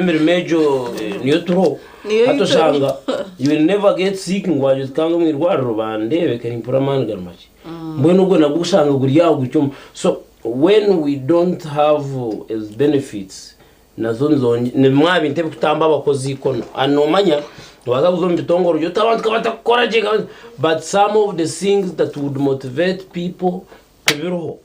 emirimo egyo niyo turiho. Niyo Hati ei turiho. oshanga you will never get sick ngu wagira oti kanze omu irwariro bandeebe kare mpurire amaani gari makye. Mbwenu ogwo nagwo oshanga guri aho guri omu so when we don't have ezi benefits Nazo nizongy ni bimwe aha bintu ebikutamba abakozi ikono. And nomanya nobaasa kuza omu bitongore ogire oti abantu kabatakukora gye but some of the things that would motivate people tibiriho.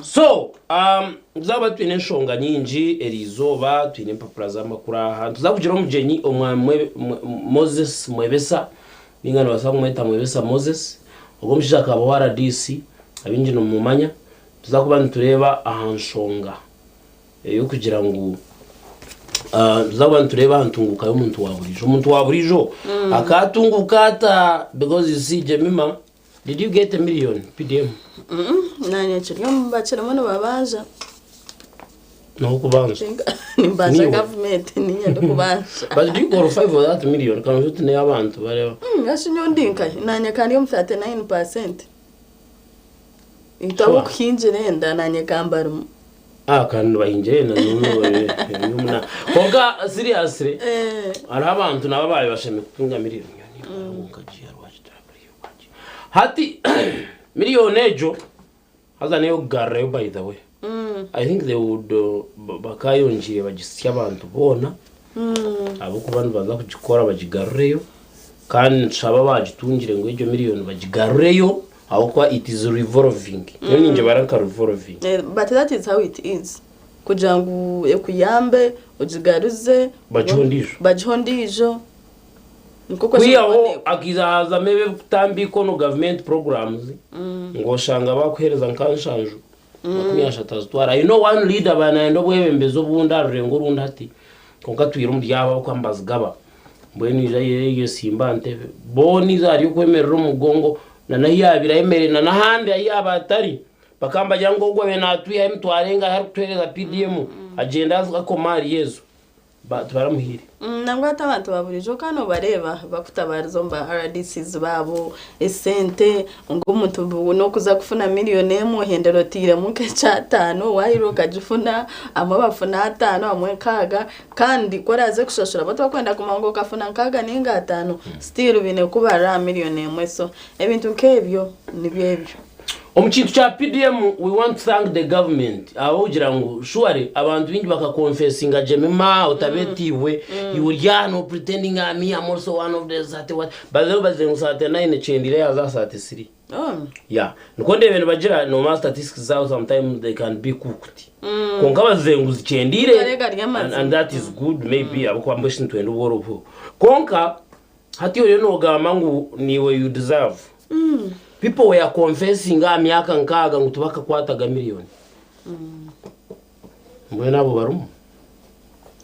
So um, nituza kuba twine enshonga nyingi eri izooba, twine empapura z'amakuru aha. Nituza kugira omugyenyi omwami Mwe- Mwe- Moses Mwebesa ninga nibaasa kumweta Mwebesa Moses. Ogwo omushaija akaba owa RDC, abaingi nimumumanya. Nituza kuba nitureeba aha nshonga ey'okugira ngu tuza kuba nitureeba aha ntunguuka y'omuntu wa buriijo. Omuntu wa buriijo akaatunguuka ata? Because you see Jemima, did you get a million PDM? Naanye kiri omu bakirimu nibabanja. N'okubanza. Nimbanja Niiwe. gavumenti niinye ndikubanja. But do you qualify for that million? Kandi oti n'ey'abantu bareeba. Ngashi nyowe ndi nkahi? Naanye ka ndi omu 39%. Itwe Sure. ab'okuhingira enda naanye ka mbarimu. Ah, kandi nibahingira enda n'omuna. Kwonka seriously, Eh. hariho abantu nabo abaabaire bashemereire kutunga miriyoni. Hati miriyoni egyo haza n'ey'okugarurayo by the way. I think they would uh, ba- bakayongiire bagisya abantu boona ahabw'okuba nibaza kugikora bagigarureyo kandi nitushaba abagitungire ngu egyo miriyoni bagigarureyo ahabw'okuba it is revolving. Nyowe ningibara nka revolving. Eh, but that is how it is kugira ngu ekuyambe ogigaruze Bagihe ondiijo. bagihe ondiijo nikwo Kwihaho kweshongora hakiija haazamu ebi ebikutamba eikono government programs ngu oshanga bakuheereza nka nshanju 30 azitwara. I know one leader abaire nayenda obwebembezi obundi aha rurengo orundi hati kwonka atwire omuri abo abarikuba nibazigaba mbwenu aija ayesimba aha ntebe. Boona eizooba ry'okwemerera omu mugongo na n'ahu yaabaire ayemereire na n'ahandi ahu yaaba atari bakaba nibagira ngu ogu abaire naatwihaho emitwaro engahi arikutuheereza PDM agyende akome ahari ezo. Tibaramuhaire. Nangwa hati abantu ba buriijo ka nobareeba bakutabariza omu ba RDCs baabo esente ngu omuntu nokuza kufuna miriyoni emwe ohendera oteiremu nk'ekyataano waahirwa okagifuna abamwe bafuna ataano abamwe nkaaga kandi ku oraaze kushashura bo tibakwenda kumanya ngu okafuna nkaaga ninga ataano still baine kukubarira aha miriyoni emwe so ebintu nk'ebyo nibyo ebyo. Omu kintu kya PDM we want to thank the government ahabw'okugira ngu surely abantu baingi baka confessinga Jemima otabetiibwe iwe ori aha no pretendinga me am also one of the thirty what by the way bagizire ngu 39 ekyendeire yaaza aha 33 Oh. yeah nikwo ndeebe nibagira nomanya statistics zaabo sometimes they can be cooked kwonka bagizire ngu zikyendeire Gare gari and, amazima. and that is good maybe ahabw'okuba mbwenu shi nitwenda obworo buhweho kwonka Hati oriyo nogamba ngu niiwe you deserve. People were confessing aha myaka nkaaga ngu tibakakwataga million. Mbwenu abo barimu?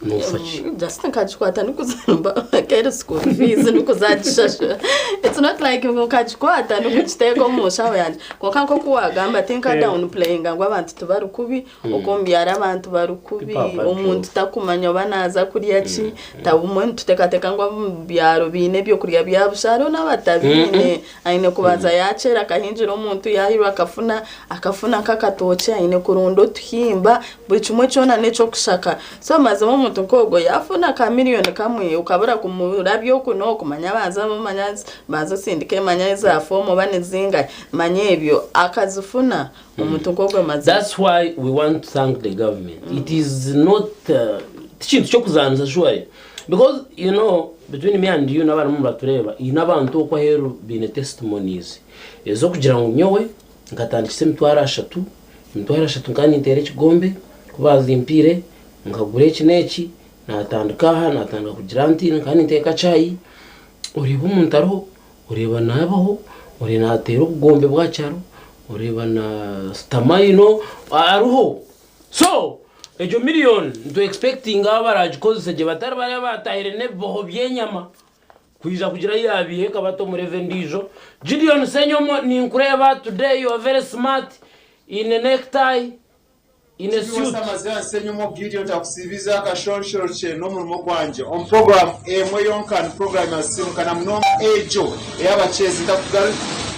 Nofa ki? Just nkagikwata ndikuzamba keri school fees ndikuzagishashura. It's not like ngu nkagikwata ndikugiteeka omu nshaho yangye. Kwonka nk'oku wagamba tinka down playinga ngu abantu tibari kubi. Oku omu byaro abantu bari kubi, omuntu takumanya oba naaza kurya ki, obumwe nituteekateeka ngu ab'omu byaro baine ebyokurya bya busha hariho n'abatabiine, aine kubanza yaakyera akahingira omuntu yaahirwa akafuna, akafuna nk'akatookye aine kurunda otuhimba, buri kimwe kyona n'eky'okushaka. So mazima omuntu nk'ogwo yaafuna ka miriyoni kamwe okabura kumurabya oku n'oku manya abanze manya banza osindike manya za foomu oba nizingahi manya ebyo akazifuna. Omuntu nk'ogwo mazima. That's why we want to thank the government. It is not uh, tikintu ky'okuzaanisa surely because you know between me and you n'abarimu nibatureeba haine abantu okwo aheeru baine testimonies ez'okugira ngu nyowe nkatandikisa emitwaro ashatu, emitwaro ashatu nkaba ninteera ekigombe ku baazimpiire nkagura eki n'eki naatandika aha naatandika kugira nti nkaba ninteeka chai oreeba omuntu ariho Oreeba naabaho, oreeba naateera obugombe bwa kyaro, oreeba naashutama you know, ariho. So, egyo miriyoni nitu expectinga abo abaraagikozese gye batari bariya abaatahire n'ebiboho by'enyama kwija kugira ahu yaabiiha ekabata omu level endiijo. Gideon Ssenyomo ninkureeba today you are very smart in a necktie. In a suit. Kibiwasa Amaziya Nsenyomo Gideon Takusiibiza akashonshorokye n'omurimo gwangye omu puroguraamu emwe yonka ni puroguraamu ya Sisiimuka na munonga egyo ey'abakyezi ntakugaru.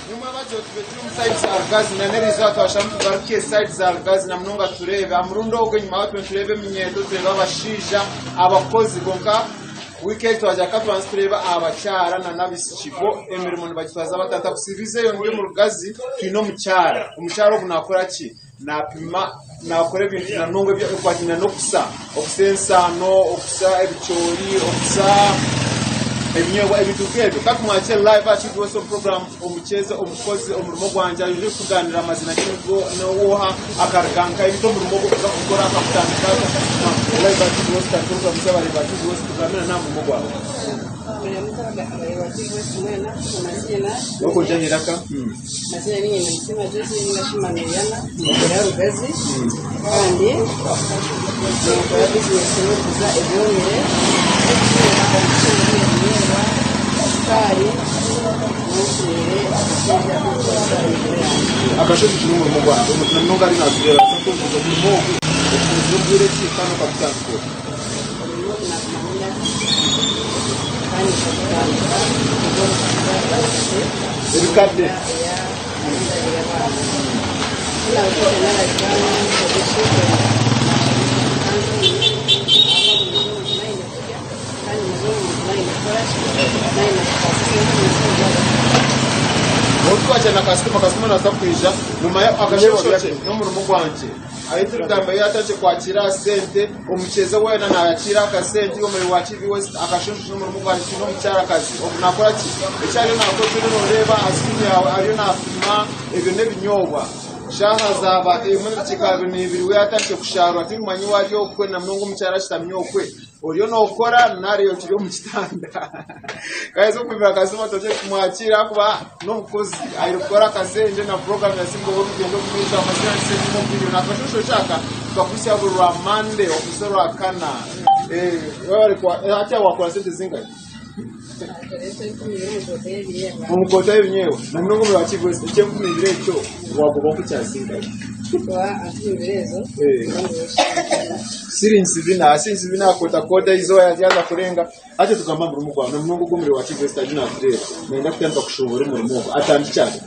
Nimwe abagye. Eriizooba tube turi omu side za Rugazi na n'eriizooba twasharamu tugaruke side za Rugazi na munonga tureebe. Aha murundi ogu enyima tube nitureeba eminyeeto, tureebe abashaija, abakozi kwonka wiiki egi twagira ka tubanze tureebe abakyara na n'abaishiki bo emirimo nibagitwaza bata. Ntakusiibize eyo ndi omu Rugazi twine omukyara. Omukyara ogu naakora ki? Naapima, naakora ebintu na munonga ebikwataine n'okusa, okusa ensaano, okusa ebicoori, okusa ebinyoobwa ebintu nk'ebyo. Ka tumwakire live aha TV West omu puroguraamu Omukyeze Omukozi Omurimo Gwangye aije kutugaanirira amazina ge nigo n'oha, akaruga nkahi, beitu omurimo ogu okuza kukora akagutandika ata. Live aha TV West tandika orikuramutsya abareebi ba TV West tugambire n'aha murimo gwawe. Abareebi ba TV West mwena, amaziina. Orikugira eiraka. Amazina ni Nyinansiima Joseline Nashuma Miriana, nkorera Rugazi kandi ninkora bizinesi y'okuguza ebyomire, ebihimba, omuceeri, ebinyeebwa, shukaari n'otumiire akasente ak'okukozesa emirimo yangye. Akashozi kiri omurimo gwangye omuntu na munonga ari natureeba naabaasa kukubuuza omurimo ogu ogukozire omu bwire ki kandi okagutandika ota? Omurimo ogu nagumara emyaka eshatu kandi nkagutandika ogw'okuguza ebikadde. Ebikadde. Obu twakira na kasitoma, kasitoma naaza kwija noomanya akashoshokye n'omurimo gwangye. Ahi turikugamba yaatandikire kwakira aha sente, omukyeze weena naayakiira akasente, iwe omuri wa TV West akashoshokye n'omurimo gwangye twine omukyarakazi ogu naakora ki? Eki ariyo naakora eki oriyo nooreeba aha sikirini yaawe ariyo naapima ebyo n'ebinyoobwa. Shaaha zaaba emwe n'edakiika abiri n'ibiri we yaatandikire kushaarura tinkumanya ou ari okwe na munonga omukyara ashutami okwe. Oriyo nookora nari okiri omu kitanda. Kaheza okupimira akasente togye kumwakiira ahakuba n'omukozi aine kukora akasente na puroguramu ya Singa Orikugyenda omu maisho amazina ni Sentimo Opinion. Akashusho aka tukakuhitsya buri rwa Mande okuhitsya orwakana. Hati wakora sente zingahi? Omu kota y'ebinyeebwa na munonga omuri Wakiivu West eky'enkumi ibiri ekyo wagobaho nk'ekya zingahi? Siringi bina, siringi bina kota kota eizooba ryaza kurenga. Hati tugamba aha murimo gwawe na munonga ogu omuri Wakiivu West ariyo naatureeba nayenda kutandika kushuubura omurimo ogu atandikye ata?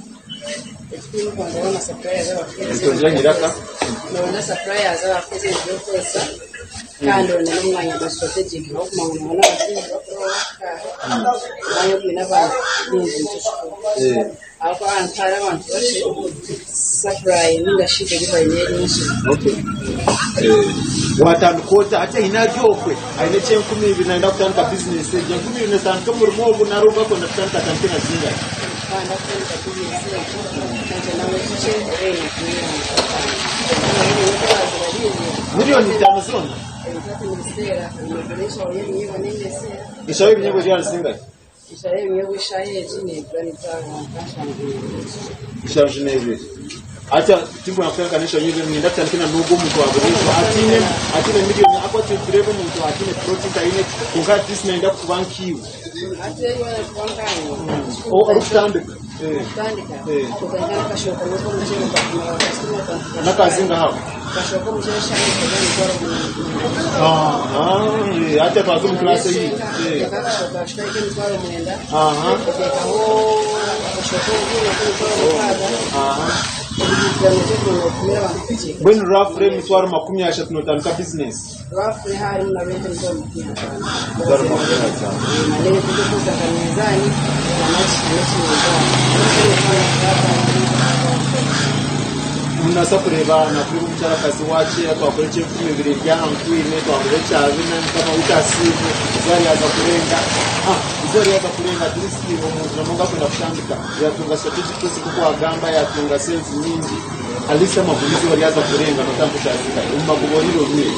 Nitwongyera nyiraka. Watandika ota? Hati aine ari okwe aine eky'enkumi ibiri nayenda kutandika bizinesi egi. Enkumi ibiri nezitandika omurimo ogu nari ogu akwenda kutandika atandike na zingahi? Miriyoni itaano zoona? Enshaho y'ebinyeebwa eri ahari zingahi? Nshanju n'ebiri. Hati tinkwenda kutandika n'enshaho y'ebinyeebwa niinyenda tutandike na n'ogwo omuntu wa buriijo ataine ataine miriyoni ahakuba nitureeba omuntu ataine puroti taine ki kwonka at least nayenda kuba nkaiwe. Orikutandika. N'akazinga hako. Hati twaza omu class eyindi. Mbwenu roughly emitwaro 30 notandika bizinesi? Emitwaro 50. Nobaasa kureeba nakureeba omukyarakazi waakye twakora eky'enkumi ibiri eri aha nkwine twakora ekya bina mukama waitu asiimwe eizooba ryaza kurenga ah eizooba ryaza kurenga at least omuntu namunonga akwenda kutandika yatunga strategic course nk'oku wagamba yatunga sales nyingi at least amaguru eizooba ryaza kurenga notandika okyazinga omu magoba orire orwire.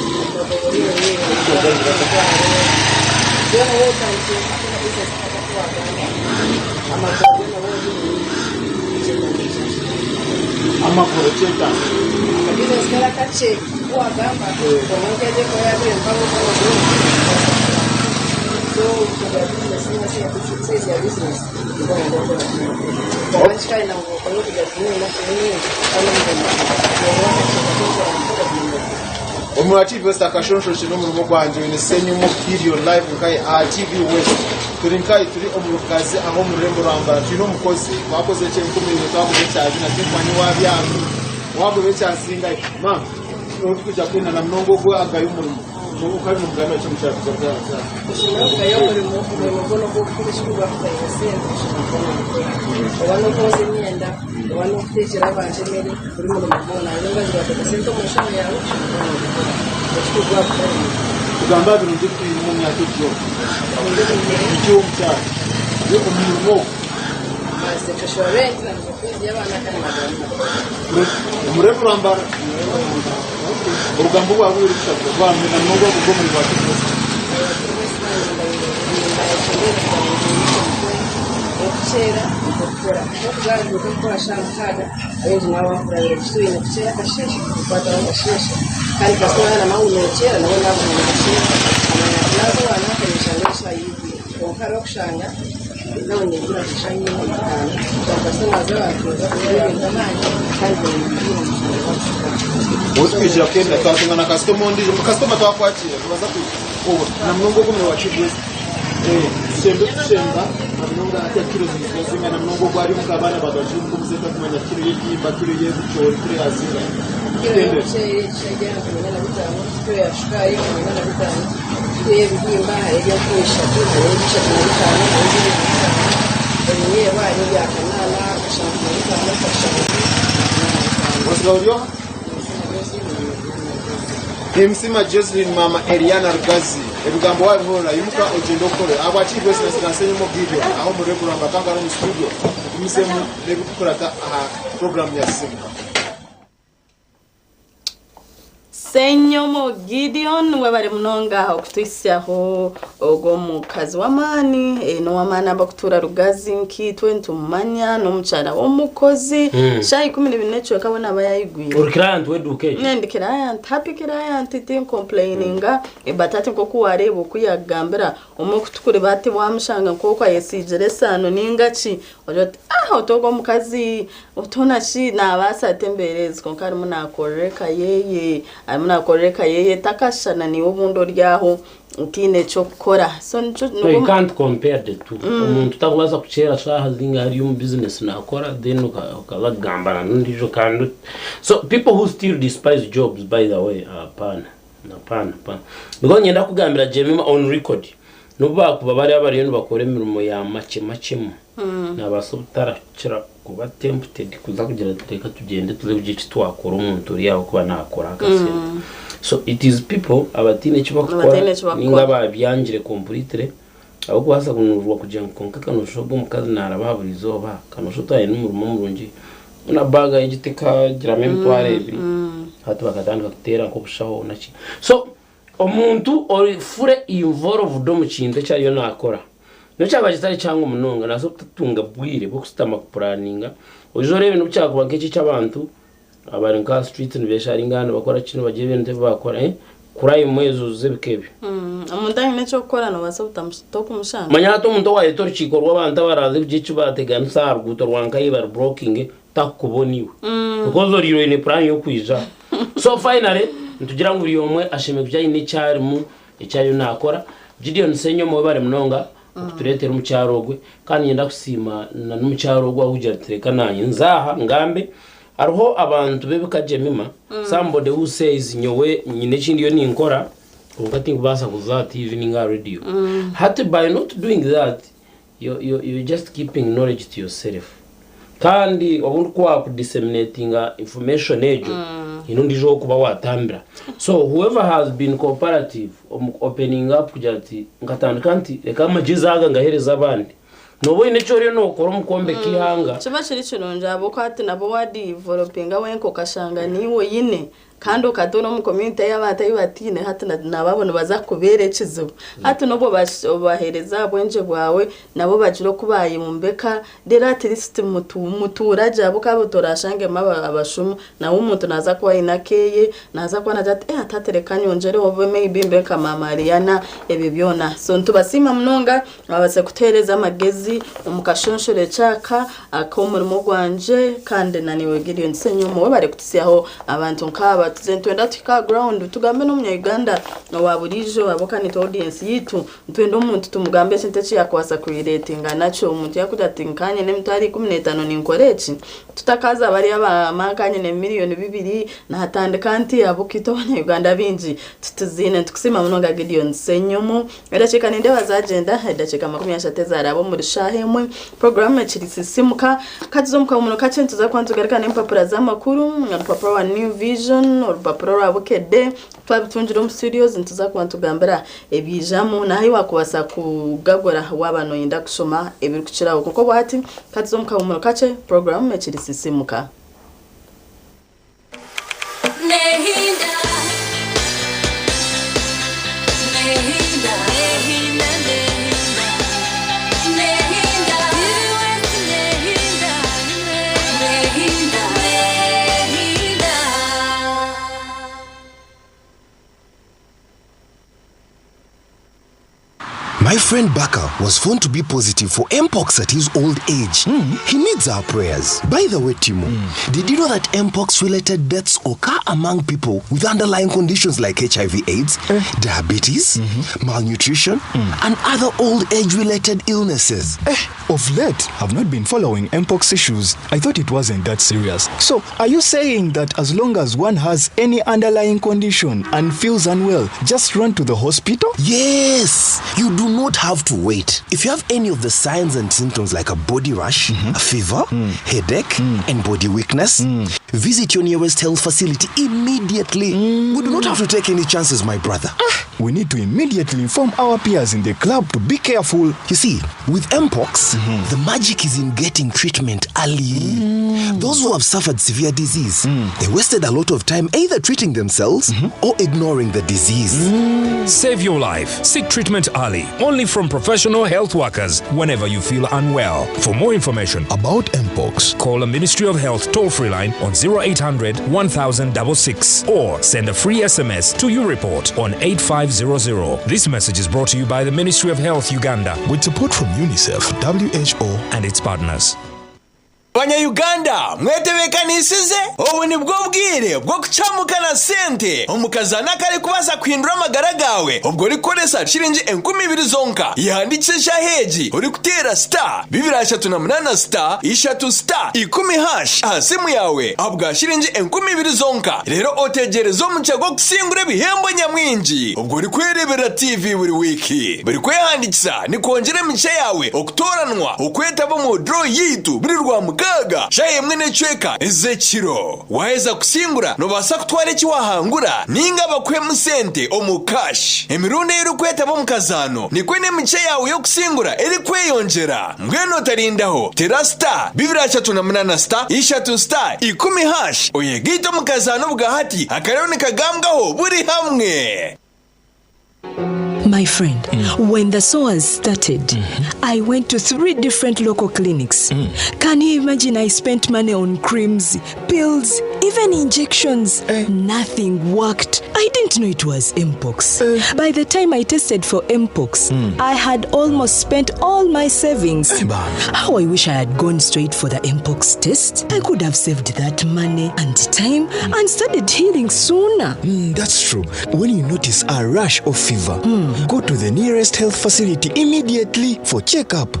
Amaguru kyetaago. Omurimo gwa TV West akashonshorokye n'omurimo gwangye oine Ssenyumo Gideon live nkahi aha TV West. Turi nkahi turi omu Rugazi aho omu rurembo rwa Mbarara twine omukozi twakozire ekyenkumiriire twaguza ekyazina tinkumanya owabyami waguza ekyasingayo ma orikuja kwenda na munonga ogwo agaye omurimo okari nomugambira ki omukyara kuza kuza Nagaye omurimo, omurimo gwona ogw'okukora ekirikuba kutaine sente oshemereire kuba noogukora. Oba n'okwoza emyenda, oba n'okuteekyera abantu emere, buri murimo gwona haza bagira bati akasente omu nshaho yaawe oshemereire kuba noogukora. Ekirikuba kutarimu. Tugamba aha birungi ebi twine omu myaka egi yoona. Ebirungi ebi nyine. Niki iwe omukyara ori omu murimo ogu? Mbaasize kushashura renti na fiizi y'abaana kandi nagura n'emotoka. Omurembo rwa Mbarara? Orugambo rwawe ruri kushabwa rwamwe na munonga ogwo omurimo gwa TV West. Obu twija kwenda twatunga na kasitoma ondiijo, kasitoma twakwakiira nibaza obu na munonga ogu omurimo gwa TV West tushembe tushemba na munonga hati kiro niziba zingana na munonga ogu ari omuka abaana bagajunga omuzeeyi takumanya kiro y'ebihimba kiro y'ebicoori kiro ya zingana. Tutendere. Osiga ori oha? Nimusiima Joseline Maama Eliana Rugazi ebigambo wabihurira imuka ogyende okore ahabwaki Grace na Sigansenyemo Gideon aho omuri Rwanda kangara omu studio tugumizemu n'ebikukurata aha puroguramu ya Simuka. Ssenyomo Gideon webare munonga okutuhitsyaho ogwo mukazi w'amaani eh, n'ow'amaani abakutuura Rugazi nkaitwe nitumumanya n'omukyara w'omukozi shaaha 12 n'ekicweka we naaba yayigwire. Ori client w'eduuka egyo? Ndi client, happy client tinkompuleyininga but hati nk'oku wareeba oku yakugambira Omwe okutukureba ati wamushanga nk'oku ayesiigire esaano ninga ki, ogira oti ah oti ogu omukazi oti hoona shi nabaasa ata embeera ezi kwonka arimu nakorera eka yeye, arimu nakorera eka yeye takashushana naiwe obundi ori aho otaine ky'okukora so nikyo No, you can't compare the two. Omuntu takubaasa kukyera shaaha zingahi ari omu business nakora then okaza kugambana n'ondiijo kandi so people who still despise jobs by the way hapana. Hapana, hapana. Because niinyenda kukugambira Jemima on record, n'obu baakuba bari abariyo nibakora emirimo ya makye makyemu, naabaasa obutarakira kuba tempted kuza kugira ati reka tugyende tuze kugira eki twakora omuntu ori aho kuba naakora akasente. So it is people abataine eki bakukora Abataine eki bakukora. ninga abaabyangire completely abarikubaasa kunurwa kugira ngu kwonka kanoshusha ogu omukazi naaraba aha buri izooba, kanoshusha oti aine omurimo murungi, Na bag egi tekagiramu emitwaro ebiri hati bakatandika kuteera nk'obushaho naki. So omuntu ori fully involved omu kintu eki ariyo naakora n'obu kyakuba kitari kihango munonga naabaasa kutatunga bwire bw'okushutama kupuraninga oije oreebe n'obu kyakuba nk'eki eky'abantu abari nka aha street nibesharinga aha nibakora ki nibagira ebintu ebi baakora crime ezo z'ebika ebyo. Omuntu aine eky'okukora noobaasa tookumushanga. Manya hati omuntu owaayeta orukiiko rw'abantu abaraaze kugira eki baateganisa aha ruguuto rwa Nkayi bari burokinge takukubona iwe because oriire oine puraani y'okwija aha. So finally nitugira ngu buri omwe ashemereire kugira aine eki arimu, eki ariyo naakora. Gideon Ssenyomo webare munonga okutureetera omukyara ogwe kandi niinyenda kusiima na n'omukyara ogwe ahabw'okugira ati reka naanye nze aha ngambe. Hariho abantu b'ebika Jemima, somebody who says nyowe nyine eki ndiyo ninkora kwonka tinkubaasa kuza aha TV ninga aha radio. Hati by not doing that, you, you, you just keeping knowledge to yourself. Kandi obundi ku waakudisseminatinga information egyo, haine ondiijo ow'okuba waatambira. So whoever has been cooperative omu ku opening up kugira ati nkatandika nti reka amagyezi aga ngaheereze abandi. Nooba oine eki oriyo nookora omu kwombeka eihanga. Kiba kiri kirungi ahabw'okuba hati nabwo waadivelopinga wenka okashanga niiwe oine kandi okatuura omu community ei abantu ahu bataine hati nabo abo nibaza kukubeera ekizibu. Hati n'obu obaheereza aha bwengye bwawe nabo bagire oku baayombeka reero at least mutuura gye ahabw'okuba abo toraashangemu abashumu nawe omuntu naaza kuba aine akeeye Naaza kuba naagira ati, eh, hati reka nyongyereho maybe mbe nka maama Ariana, ebyo byona. So nitubasiima munonga mwabaasa kutuheereza amagezi omu kashonshorekye aka ak'omurimo gwangye kandi na naiwe Gideon Ssenyomo webare kututsyaho abantu nk'aba. Tuze nitwenda tuhike aha ground tugambe n'omunya-Uganda owa buriijo ahabw'okuba niitwe audience yaitu. Nitwenda omuntu tumugambe ekintu eki yaakubaasa kurireetinga nakyo. Omuntu yaakugira ati nka nyine emitwaro 15 ninkora eki, tutakaaza bariya aba nka nyine miriyoni bibiri naatandika nti ahabw'okuba itwe abanya-Uganda abaingi tituziine. Nitukusiima munonga Gideon Ssenyomo. Edakiika nindeeba zaagyenda, edakiika 30 ezaaraba omuri shaaha emwe. Puroguraamu ekiri Sisiimuka. Ka tuze omu kahumuro kakye nituza kuba nitugaruka n'empapura z'amakuru, orupapura rwa New Vision, orupapura orwa Bukedde. Twabitungire omu studios nituza kuba nitugambira ebyijamu n'ahu waakubaasa kugagura waaba nooyenda kushoma ebirikukiraho. Kwonka obwo hati ka tuze omu kahumuro kakye, puroguraamu ekiri Sisiimuka. My friend Baka was found to be positive for mpox at his old age. He needs our prayers. By the way, Timo, did you know that mpox related deaths occur among people with underlying conditions like HIV AIDS, diabetes, malnutrition, and other old age related illnesses? Of late, I've not been following mpox issues. I thought it wasn't that serious. So, are you saying that as long as one has any underlying condition and feels unwell, just run to the hospital? Yes, you do not have to wait. If you have any of the signs and symptoms like a body rash, a fever, headache, and body weakness, visit your nearest health facility immediately. We do not have to take any chances, my brother. We need to immediately inform our peers in the club to be careful. You see, with mpox, the magic is in getting treatment early. Those who have suffered severe disease, they wasted a lot of time either treating themselves or ignoring the disease. Save your life. Seek treatment early, only from professional health workers whenever you feel unwell. For more information About mpox, call the Ministry of Health toll free line on 0800 1066 or send a free SMS to YouReport on 8500. This message is brought to you by the Ministry of Health Uganda with support from UNICEF, WHO, and its partners. Banya-Uganda mwetebeekanisize? Obu nibwo bwire bw'okucamuka na sente omu kazaano akarikubaasa kuhindura amagara gaawe obwo orikukoresa shiringi 2000 zonka. Yehandiikise eshaaha egi orikuteera star 238 star 3 star 10 hash aha simu yaawe ahabwa shiringi 2000 zonka reero otegyereze omugisha gw'okusingura ebihembo nyamwingi obwo orikwereeberera TV buri wiiki. Buri kwehandiikisa nikwongyera emigisha yaawe okutooranwa okwetaba omu draw yaitu buri Rwamukaaga shaaha emwe n'ekicweka ez'ekiro. Waaheza kusingura noobaasa kutwara eki waahangura nainga bakuhemu sente omu cash. Emirundi ei orikwetaba omu kazaano nikwo n'emigisha yaawe y'okusingura erikweyongyera. Mbwenu otarindaho, teera star 238 star 3 star 10 hash oyegaite omu kazaano obwahati akariyo nikagambwaho buri hamwe. My friend, when the sores started, I went to 3 different local clinics. Can you imagine I spent money on creams, pills, even injections? Nothing worked. I didn't know it was Mpox. By the time I tested for Mpox, I had almost spent all my savings. How I wish I had gone straight for the Mpox test. I could have saved that money and time and started healing sooner. That's true. When you notice a rash or fever, go to the nearest health facility immediately for checkup.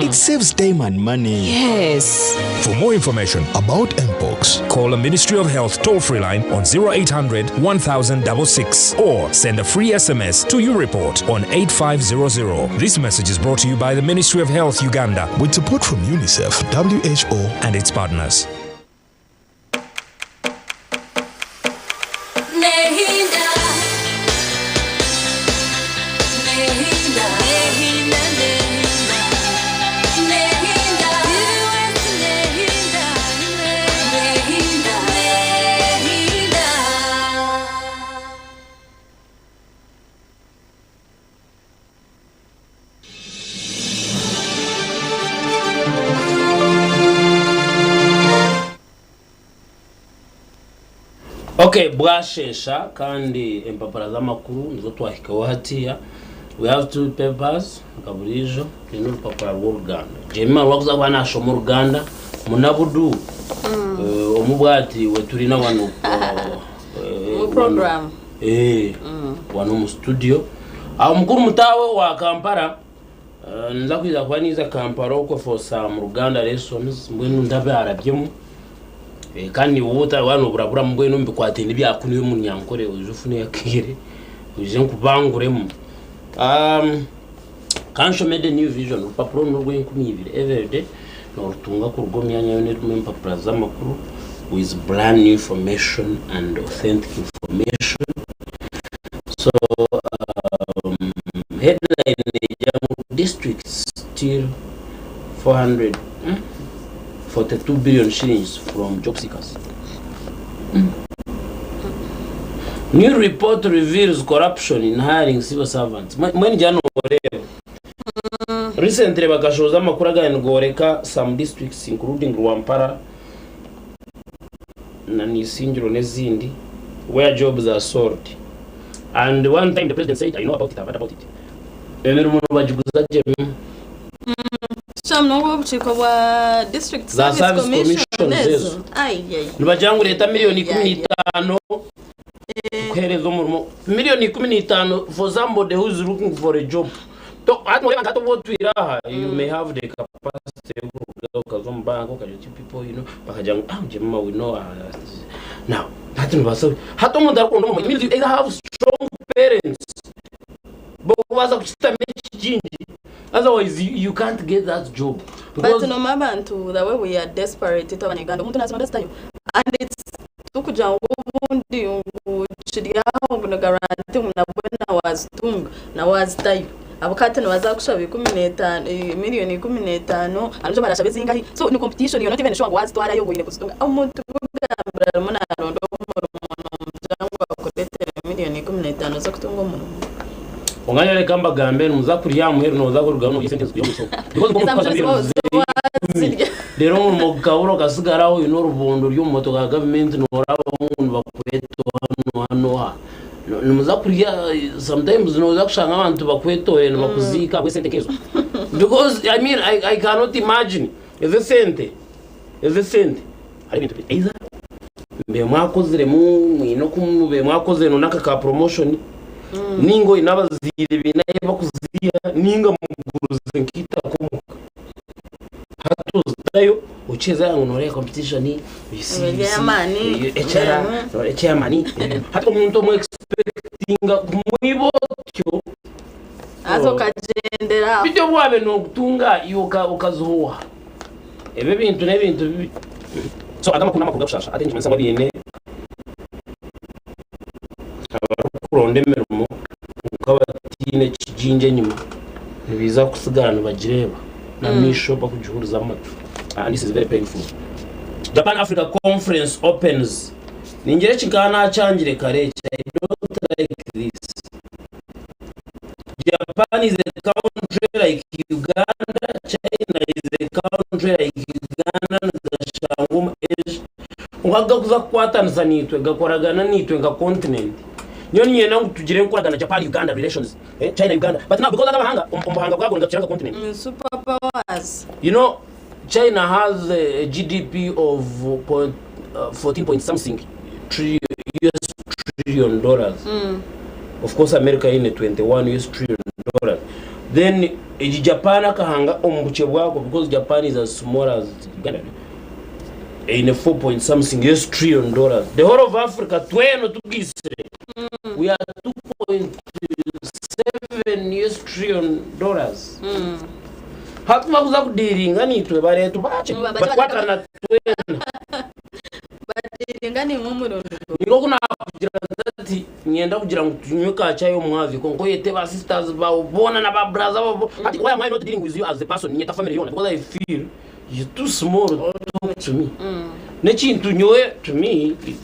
It saves time and money. Yes. For more information about Mpox, call the Ministry of Health toll-free line on 0800 1066 or send a free SMS to YouReport on 8500. This message is brought to you by the Ministry of Health Uganda with support from UNICEF, WHO, and its partners. Okay, bwasheesha kandi empapura z'amakuru nizo twahikaho hatiya. We have two papers nka buriijo twine orupapura rw'oruganda. Jemima rwakuza kuba nashoma oruganda munabudu. Omu bwati we turi na wano Program. Eh, wano omu studio. Aho mukuru mutaawe wa Kampala eh, ninza kwiza kuba niiza Kampala okwo for some Luganda lessons mbwenu ndabe arabyemu. Eh, kandi niiwe ota waaba nooburaburamu mbwenu omu bikwataine ebya kunu y'omunyankore oije ofune akaire oije nkubanguremu. Um, Kanshome The New Vision, orupapura oru n'orw'enkumi ibiri everyday noorutunga kuruga omu myanya yoona erimu empapura z'amakuru with brand new information and authentic information. So um, headline negira ngu districts steal 400 hmm? 42 billion shillings from job seekers. New report reveals corruption in hiring civil servants. Mwe- Mbwenu gira nooreeba. Recently bakashohoza amakuru agari nigoreka some districts including Rwampara na Nisingiro n'ezindi where jobs are sold. And one time the president said, I know about it, I've heard about it. Emirimo nibagiguza gye. Kikira munonga obukiiko bwa district Za service service commission commissions ezo. ezo. Ai, ai. Nibagira ngu reeta miliyoni 15 kuheereza omurimo. Miliyoni 15 for somebody who is looking for a job. To- hati noreeba nka hati obu otwire aha, you may have the capacity yokuruga okaza omu bank okagira oti people you know bakagira ngu ah Jemima we know now hati nibaasa hati omuntu arikukunda omurimo it means you either have strong parents bokubaasa kukitamu ekikingi otherwise you, you can't get that job But because noma abantu the way we are desperate itwe abanyarwanda omuntu nazima zitayo and it's tukugira ngu obundi ngu kiri aho ngu ni guarantee ngu nabwo na wazitunga na wazitayo abo kati nibaza kushaba 15 eh, miliyoni 15 hariho barashaba ezingahi so ni competition you're not even sure ngu wazitwarayo ngu oyine kuzitunga omuntu kugambira arimu naronda omurimo nomugira ngu akuretere miliyoni 15 z'okutunga omurimo. Omwanya reka mbagambe nimuza kurya aha muheru noza kurugaho norya esente zikuri omu mushoho because nk'okukaza Ezamuri miliyoni wazirya. Reero omurimo gukabura okasigaraho oine orubondo ruri omu motoka ya gavumenti noorabamu nibakweta oha n'oha n'oha. Nimuza kurya sometimes nooza kushanga abantu bakwetoreire nibakuziika ahabw'esente nk'ezo because I mean I, I cannot imagine ezo esente ezo esente hariho ebintu either mbe mwakoziremu mwine oku mube mwakozire nonaka ka promotion ninga oine abazaire baine ahi bakuziiha ninga muguruze nk'eitaka omuka hati ozitayo okiheza ngu noreeba competition you see, you see, Eby'amaani. HR, chairman hati omuntu omu expectinga kumwiba otyo Haza okagyendera aho. bityo bwabe nokutunga iwe okazihuuha ebyo ebintu n'ebintu bibi so aga amakuru n'amakuru gakushasha ate nikimanyisa ngu abaine abarikuronda emirimo kwonka bataine kijingi enyima nibaija kusigara nibagireeba n'amaisho bakugihuriza amatu and this is very painful. Japan Africa Conference opens ningira eki nkaba nakyangire kare eki I don't like this Japan is a country like Uganda, China is a country like Uganda nigashangwa omu Asia kwonka gakuza kukwatanisa naitwe gakoragana naitwe nka continent. Nyowe niinyenda ngu tugire enkoragana Japan Uganda relations, eh, China Uganda but now because aga amahanga omu buhanga bwago nigatukira nka continent. Ni super powers. You know China has a GDP of point, 14 point something trillion, US trillion dollars. Of course America eine 21 US trillion dollars. Then egi Japan akahanga omu bukye bwako because Japan is as small as Uganda. Eine 4 point something US trillion dollars. The whole of Africa twena tugisire. We are 2.7 US trillion dollars. Hati bakuza kudiringa nitwe bareeta bakye batukwatirana twena. Badiringa nimwe omurundi gumwe. Ninka oku naakugira nti niinyenda kugira ngu tunywe ka chai omwazyo kwonka oyete ba sisters baawe boona na ba brother baawe boona. Hati why am I not dealing with you as a person niinyeta family yoona because I feel you're too small to talk to me. N'ekintu nyowe to me it is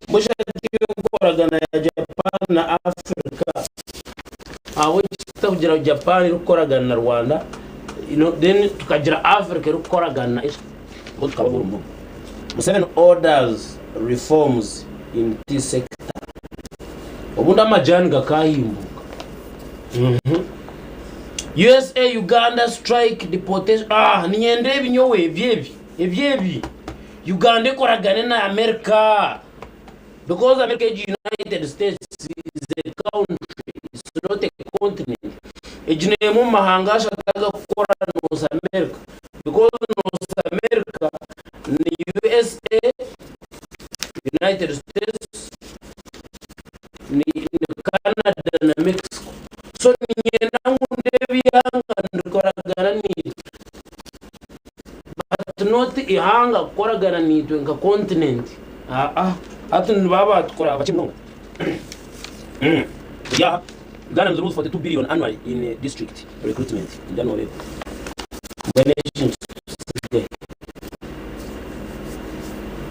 mbwenu hati enkoragana ya Japan na Africa ahabw'enki tutakugira ngu Japan erikukoragana na Rwanda you know, then tukagira Africa erikukoragana na Asia bo tukaba buri omwe. Museveni orders reforms in tea sector. Obundi amajani gakahimbuka. USA Uganda strike deportation ah niinyenda ebi nyowe ebi ebi ebi ebi Uganda ekoragane na America. Because America egi United States is a country, it's not a continent. Egi n'emwe omu mahanga ashatu agakukora North America. Because North America ni USA, United States, ni Canada na Mexico. So niinyenda ngu ndeebe eihanga nirikoragana naitwe. But not eihanga kukoragana naitwe nka continent. Aa hati nibaba batukora bakye munonga. Turi aha, Uganda lose 42 billion annually in district recruitment. Ningira noreeba. Mbwenu eki nikitusigahe?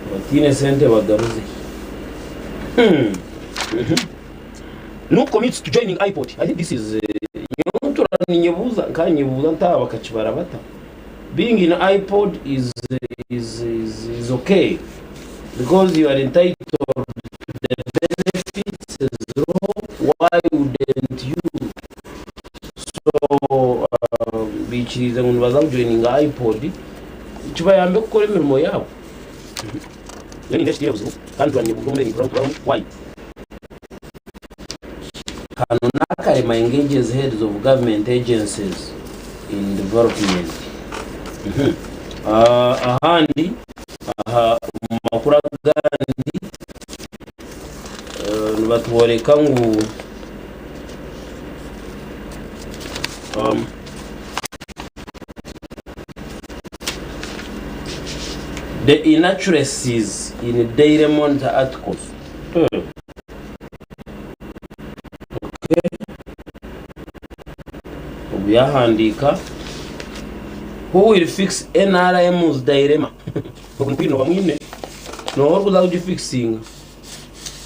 Abataine sente bagaruze. Nup commits to joining IPOD. I think this is nyowe ntura ninyebuuza nkanyebuuza nti aba bakakibara bata? Being in IPOD is is is is okay because you are entitled to the benefits eziriho why wouldn't you? So baikiriize ngu nibaza kujoininga IPOD kibayambe kukora emirimo yaabo. Nyowe nindeeba kitaine buzibu kandi ntura ninyebuuza omu mbeera ei turimu why? Kano n'akarema engages heads of government agencies in development. Ahandi aha omu makuru agandi nibatworeka ngu the inaccuracies in Daily Monitor articles. Ogu yahandiika Who will fix NRM's dilemma? Ogu nikwo oba mwine nooha orikuza kugifikisinga.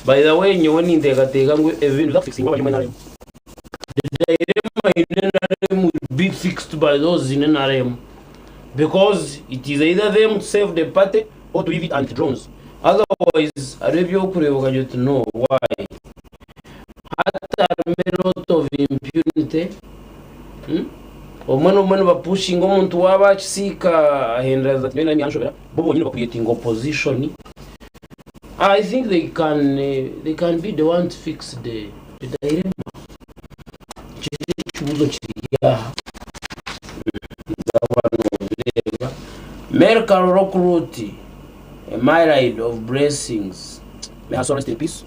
By the way nyowe ninteekateeka ngu ebi nibiza kufikisingwa abari omu NRM. The dilemma in NRM will be fixed by those in NRM because it is either them to save the party or to leave it and it drowns. Otherwise hariho eby'okureeba okagira oti no why? Hati harimu a lot of impunity Obumwe n'obumwe nibapushinga omuntu waaba akisiika ahendera ati nyowe nyanshobera bo bonyine bacreatinga opposition. I think they can, they can be the one to fix the, the dilemma. Kiri ekibuuzo kiri aha nza nobireeba. Mary Karoro Kuruti, a myriad of blessings. May her soul rest in peace.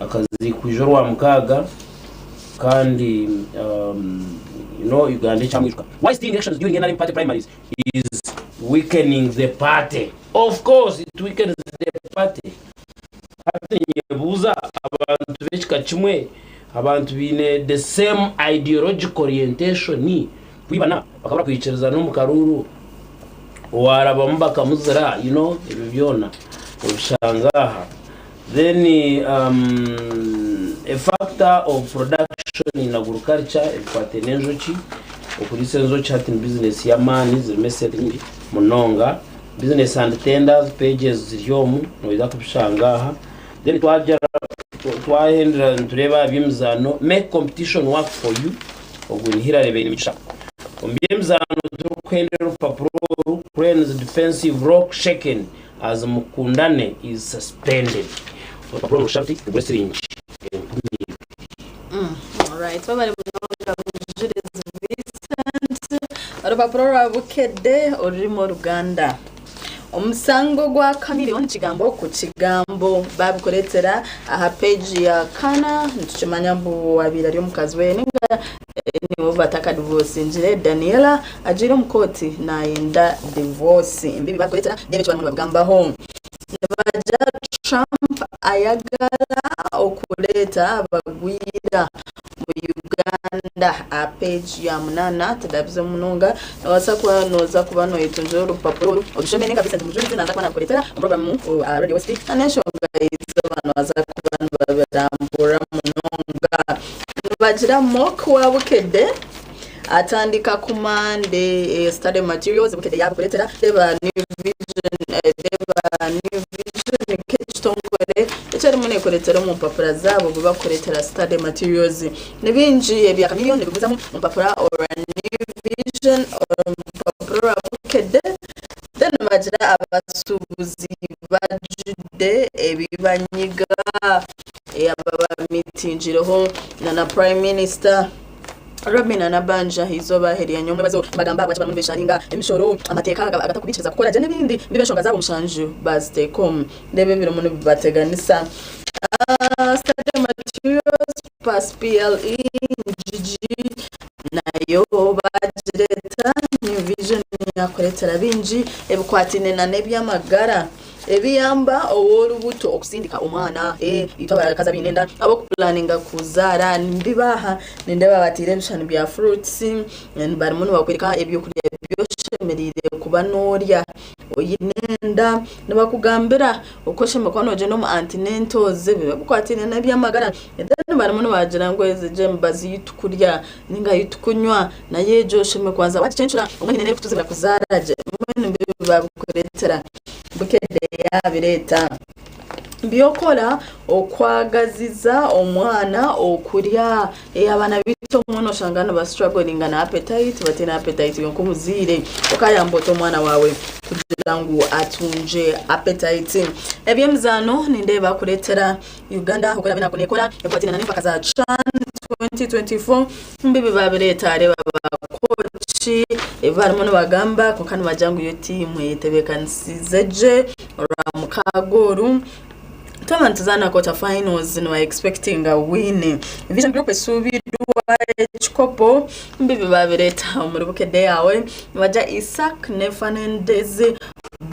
Akaziikwa ijo Orwamukaaga kandi you know Uganda ekyamwijuka. Why stealing elections during NRM party primaries is weakening the party. Of course it weakens the party. Hati ninyebuuza abantu b'ekika kimwe, abantu baine the same ideological orientation kwibana bakabura kwikirizana omu karuuru, owarabamu bakamuzira you know ebyo byona obishanga aha. Then a factor of production in agriculture ebikwataine n'enjoki, okuriisa enjoki hati ni bizinesi y'amaani zirimu esente nyingi munonga. Business and tenders pages ziri omu noija kubishanga aha. Then twagira twahendera nitureeba aha by'emizaano make competition work for you ogu ni Hillary Bainemigisha. Omu by'emizaano turikuhendera orupapura oru Cranes defensive rock shaken As Mukundane is suspended. Orupapura oru rushatu rw'esiringi 2000. Alright, webale munonga Mujurizi Vincent. Orupapuro rwa Bukedde orurimi Oruganda. Omusango gwa Chameleone kigambo ku kigambo babikureetera aha page ya kana nitukimanya mbu abaire ari omukazi we ninga niwe batakadivoosingire Daniella Agiire omu kooti naayenda divorce. Ebi barikureetera n'ebi eki barimu nibabigambaho. Nibagira Trump ayagala okureeta abagwira omu Uganda. Aha page ya munaana tidabize munonga nobaasa kuba noza kuba noyetungira orupapura oru orushome ninga Vincent Mujurizi naza kuba nakureetera omu puroguramu aha Radio West n'enshonga eizooba nibaza kuba nibabirambura munonga. Nibagira Mock wa Bukedde. Atandika ku Monday study materials Bukedde yaabikureetera Deba New Vision Deba New Vision nk'ekitongore eki erimu neekureetera omu mpapura zaabo obu barikukureetera study materials. Ni bingi ebya Chameleone nibiguzamu omu mpapura orwa New Vision, omu rupapura orwa Bukedde then. Nibagira abasuubuzi bajudde ebibanyiga aba bamitingireho na Prime Minister Robinah Nabbanja eizooba erya nyomwebazo nibagamba ahabwaki barimu nibesharinga emishoro, amateeka agatarikubaikiriza kukora gye n'ebindi mbibo enshonga zaabo mushanju baziteeka omu ndeeba ebirimu nibibateganisa. Study materials pass PLE Njiji nayo bagireeta New Vision yakureetera bingi ebikwataine nana eby'amagara ebiyamba ow'orubuto okusindika omwana itwe abakazi abaine enda ab'okupulaninga kuzaara nibibaha nindeeba bataire ebishushani bya fruits barimu nibakworeka ebyokurya ebi oshemereire kuba norya oine enda nibakugambira oku oshemereire kuba nogyenda omu antinentozi ebikwataine n'eby'amagara then barimu nibagira ngu ezi gye emibazi ei turikurya ninga ei turikunywa nayo egyo oshemereire kubanza wagicencura obumwe haine n'erikutuzibira kuzaara gye mbwenu nibabikureetera Bukedde yaabireeta. By'okora okwagaziza omwana okurya. Abaana baitu obumwe noshanga niba strugglinga na appetite bataine appetite iwe nk'omuzaire okayamba ota omwana waawe kugira ngu atungye appetite. Eby'emizaano nindeeba kureetera Uganda oku eraabe nekora ekwataine n'empaka za CHAN 2024 mbibi baabireeta reeba ba kooki ebi barimu nibagamba kwonka nibagira ngu yo tiimu eyetebeekanisiize gye orwamukaaga oru. Twaba nituzaana quarter finals niba expectinga win. Vision Group esuubirwa ekikopo mbibi baabireeta omuri Bukedde yaawe. Nibagira Isaac ne Fernandes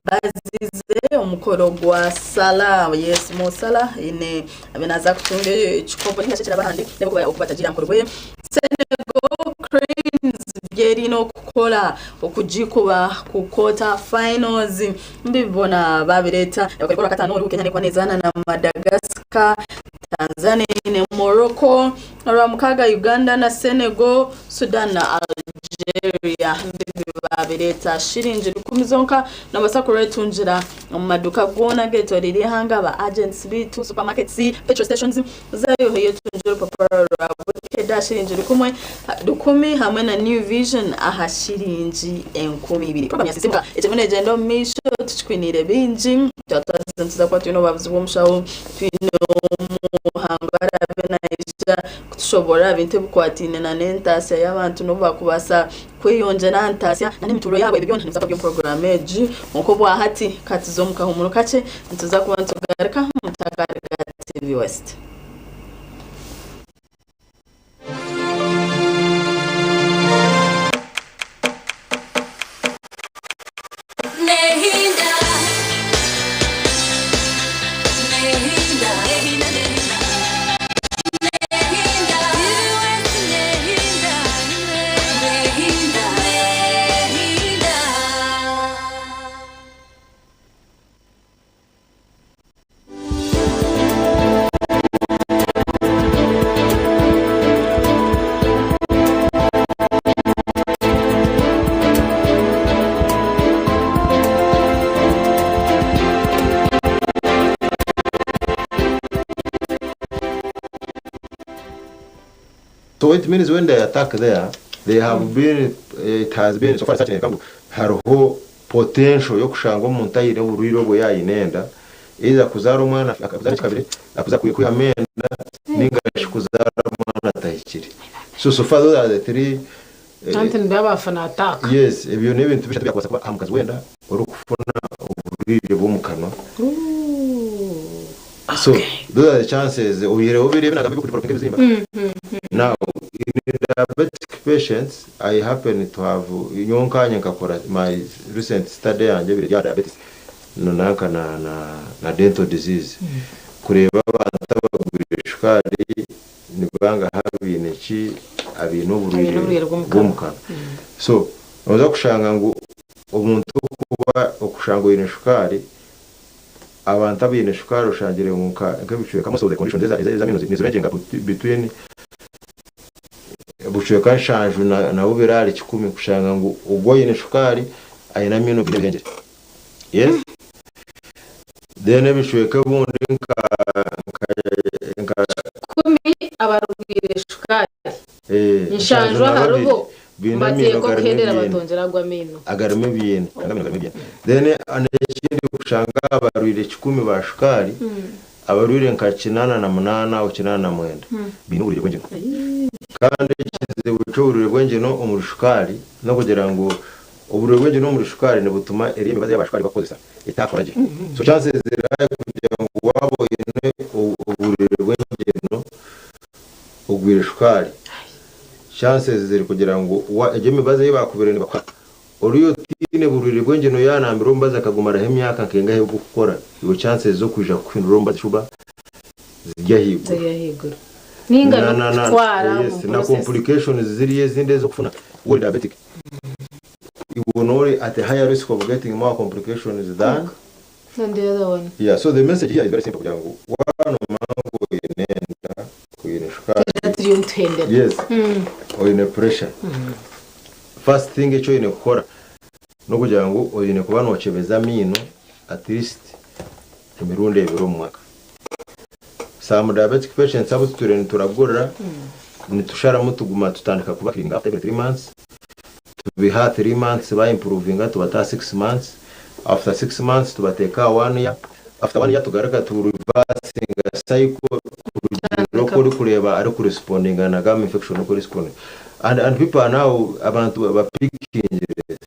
bazize omukoro gwa Salah. Yes, Mo Salah aine abe naaza kutunga ekikopo ninga shi ekirabo ahandi oku batagiire aha mukoro gwe. Senegal Cranes byeriine okukora okugikuba ku quarter finals. Mbibona babireeta orwakataano oru Kenya nekuba nezaana na Madagascar, Tanzania eine Morocco, orwamukaaga Uganda na Senegal, Sudan na Algeria. Mbibi babireeta shiringi rukumi zonka nobaasa kurwetungira omu maduuka goona agetoroire eihanga, ba agents beitu, supermarkets, petrol stations zayo oyetungire orupapura rwa Bukedde aha shiringi rukumi hamwe na New Vision aha shiringi 2000. Program ya Sisimuka ekirimu negyenda omu maisho tukikwiniire bingi. Twatwaza nituza kuba twine obuhabuzi bw'omushaho, twine omuhangu araabe naija kutushoboorora aha bintu ebikwataine nana entaasya y'abantu n'obu baakubaasa kweyongyera aha ntaasya n'emituuro yaabo. Ebyo byona nibiza kuba biri omu puroguraamu egi. Kwonka obwahati ka tuze omu kahuumuro kakye, nituza kuba nitugaruka mutakaruga TV West. So it means when they attack there, they have been, it has been so far research ngu hariho potential y'okushanga omuntu aine oburwaire obwo yaayine enda, either kuzaara omwana akuzaara ekikabire, akuza kwihamu enda ninga shi kuzaara omwana atahikire. So so far those are the three Anti nibaba bafuna attack. Yes, ebyo n'ebintu bishatu ebyakubaasa kuba aha mukazi w'enda orikufuna oburwaire bw'omu kanwa. So those are the chances oyihireho biriya ebi naagamba eby'okudevelopinga ebizimba. Now in diabetic patients I happen to have nyowe nkanye nkakora my recent study yangye ebiri aha diabetes nanka na na na dental disease kureeba abantu abagwire shukaari nibangaha abaine ki abaine Abaine oburwaire oburwaire bw'omu bw'omu kanwa. So noza kushanga ngu omuntu okuba okushanga oine shukaari abantu abaine shukaari oshangire ngu nka nk'ebicweka most of the conditions eza ez'amaino niziranginga between obucweka nshanju na na bubiri ahari kikumi kushanga ngu ogwo oine shukaari aine amaino gaine ebihengyere. Yes? Then ebicweka obundi nka nka nka Kikumi abarwaire shukaari, nshanju nshanju na babiri aharibo. Biine amaino Nibateekwa garimu kuhendera ebyenda. batongera ago amaino. Agarimu ebyenda. Amaino garimu ebyenda. Then n'ekindi kushanga abarwaire kikumi ba shukaari, abarwaire nka 88 ou 89 baine oburwaire bw'engyino. Kandi ekizibu ky'oburwaire bw'engyino omuri shukaari n'okugira ngu oburwaire bw'engyino omuri shukaari nibutuma eriya emibazi ei abashukaari barikukozesa etakora gye. So chances ziri high kugira ngu waaba oine oburwaire bw'engyino ogwire shukaari, chances ziri kugira ngu egyo emibazi ei bakubaire nibakuha oriya otaine burwaire bw'engyino yaanambira omubazi akagumaraho emyaka nkengahi ogukukora, iwe chances z'okwija kukuhindura omubazi shuba ziri ahaiguru. Ziri ahaiguru. Ninga Na na na n'okukutwara yes, omu na process. complications ziriyo ezindi ez'okufuna ori diabetic. Iwe noori at a higher risk of getting more complications than Than the other one. Yeah, so the message here is very simple kugira ngu waaba noomanya ngu oine enda, oine shukaari, Turiyo turiyo nituhendera. yes, oine pressure, first thing eki oine kukora n'okugira ngu oine kuba nookyebeza amaino at least emirundi ebiri omu mwaka. Some diabetic patients abu tutwire nituragurira, nitusharamu tuguma tutandika kuba cleaninga after every 3 months, tubiha 3 months ba improvinga tubataha 6 months, after 6 months tubateeka aha 1 year, after 1 year tugaruka tu reversinga cycle kurugiirira oku orikureeba arikurespondinga na gum infection oku erespondinga. And people are now abantu bapikingire,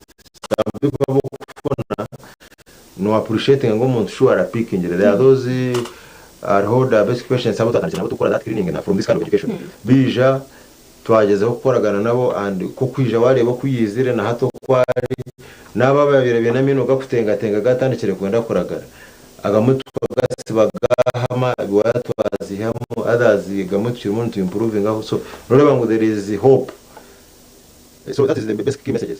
some people abokufuna no appreciatinga ngu omuntu sure arapikingire. There are those hariho diabetic patients abu twatandikire nabo tukora that cleaning na from this kind of education baija twagyezaho kukoragana nabo and ku okwija wareeba oku yaizire na hati oku ari n'abo ababaire baine amaino gakutengatenga gatandikire kwenda kuragara agamwe tukagasiba gahama waya twazihamu others gamwe tukirimu nitu improvingaho so noreeba ngu there is hope so that is the basic key messages.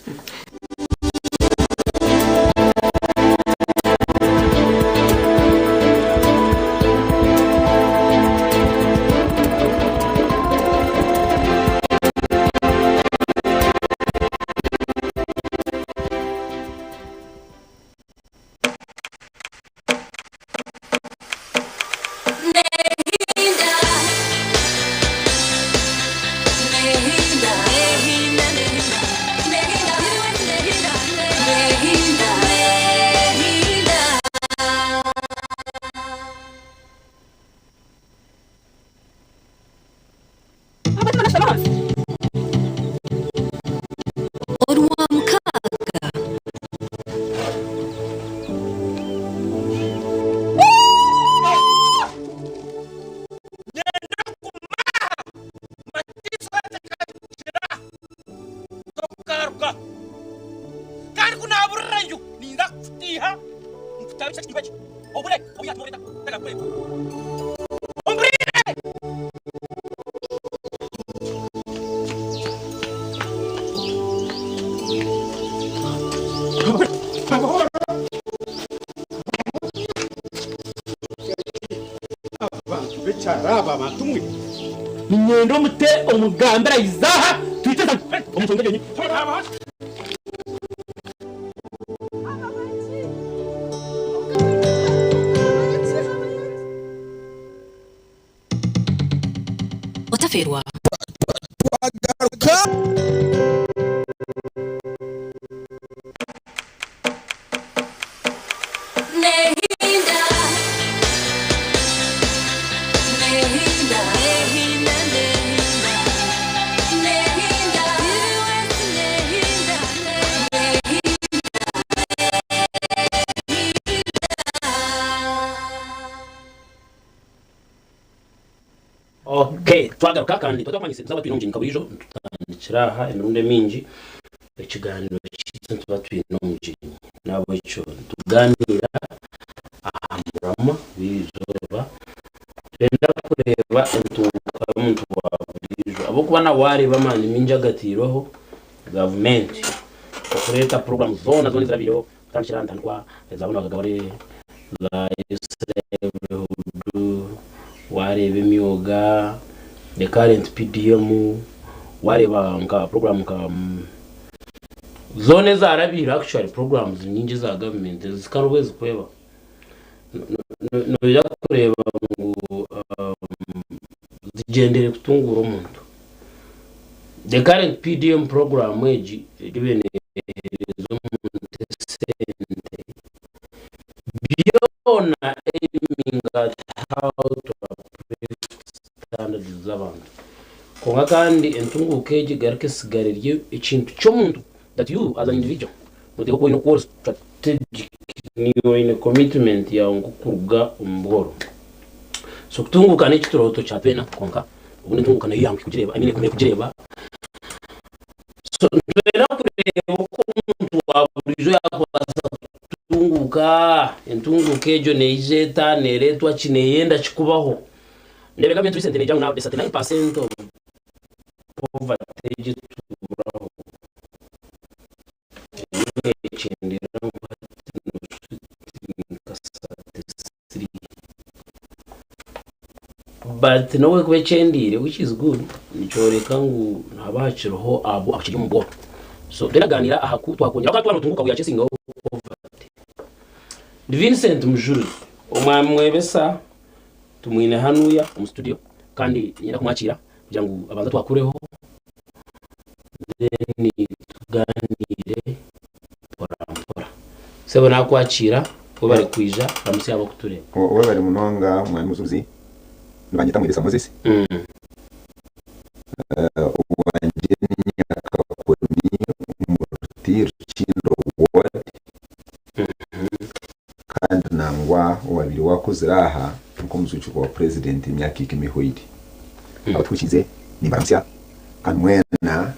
Orwamukaaga. Niinyenda omute omugambire aije aha twite omu nshonga egyo. Otafeerwa. Twagaruka. Okay, twagaruka kandi twatwamanyise nzaba twine omugyenyi nka buriijo nitutandikira aha emirundi emingi ekiganiro kyaitu nituba twine omugyenyi nahabwekyo nituganiira aha muramwa gw'eizooba twenda kureeba entunguka y'omuntu wa buriijo ahabw'okuba na wareeba amaani mingi agatairweho gavumenti okureeta puroguramu zoona zoona ezirabaireho kutandikira aha ntandikwa eza boona bagagabare za Youth Livelihood, wareeba emyoga, the current PDM, wareeba nka program nka zoona ezarabiire actually programs nyingi eza government zikaba nibwo zikuhweba. Noija kureeba ngu zigyendereire kutunguura omuntu. The current PDM program egi eriyo neehereza omuntu esente byona aiming at how to uplift standards z'abantu. Kwonka kandi entunguuka egi egaruka esigara eri ekintu ky'omuntu that you as an individual noteekwa kuba oine oku ori strategic niiwe oine commitment yaawe nk'okuruga omu bworo. So kutunguuka n'ekituroto kya twena kwonka obundi entunguuka nayo yanguhi kugireeba I mean egumire kugireeba. So nitwenda kureeba oku omuntu wa buriijo yaakubaasa kutunguuka, entunguuka egyo neija eta, neereetwa ki, neeyenda ki kubaho. Ndeeba gavumenti recently neegira ngu now the 39% of poverty egi etuuraho eriyo neekyendeera ngu hati nooshusha oti ni nka 33. But n'obu erikuba ekyendeire which is good, nikyoreka ngu nihaba hakiriho abo abakiri omu bworo. So twine kugaaniira aha ku twakwongyera ahabw'okuba twaba nitutunguuka we are chasing poverty. Ndi Vincent Mujurizi, Omwami Mwebesa tumwine hanuya omu studio kandi niinyenda kumwakiira kugira ngu abanze atwakureho then tugaaniire mpora mpora. Sebo nakwakiira webare kwija ramutsya abakutureeba. Webare munonga mwami Mujuzi, nibanyeta Mwebesa Moses. Owangye ni Nyakakoni omu Rukindo ward. Kandi nangwa owabaire wakozire aha nk'omujuukirwa wa Purezidenti emyaka ikumi ehweire. Abatuhurikiize nimbaramutsya kandi mwena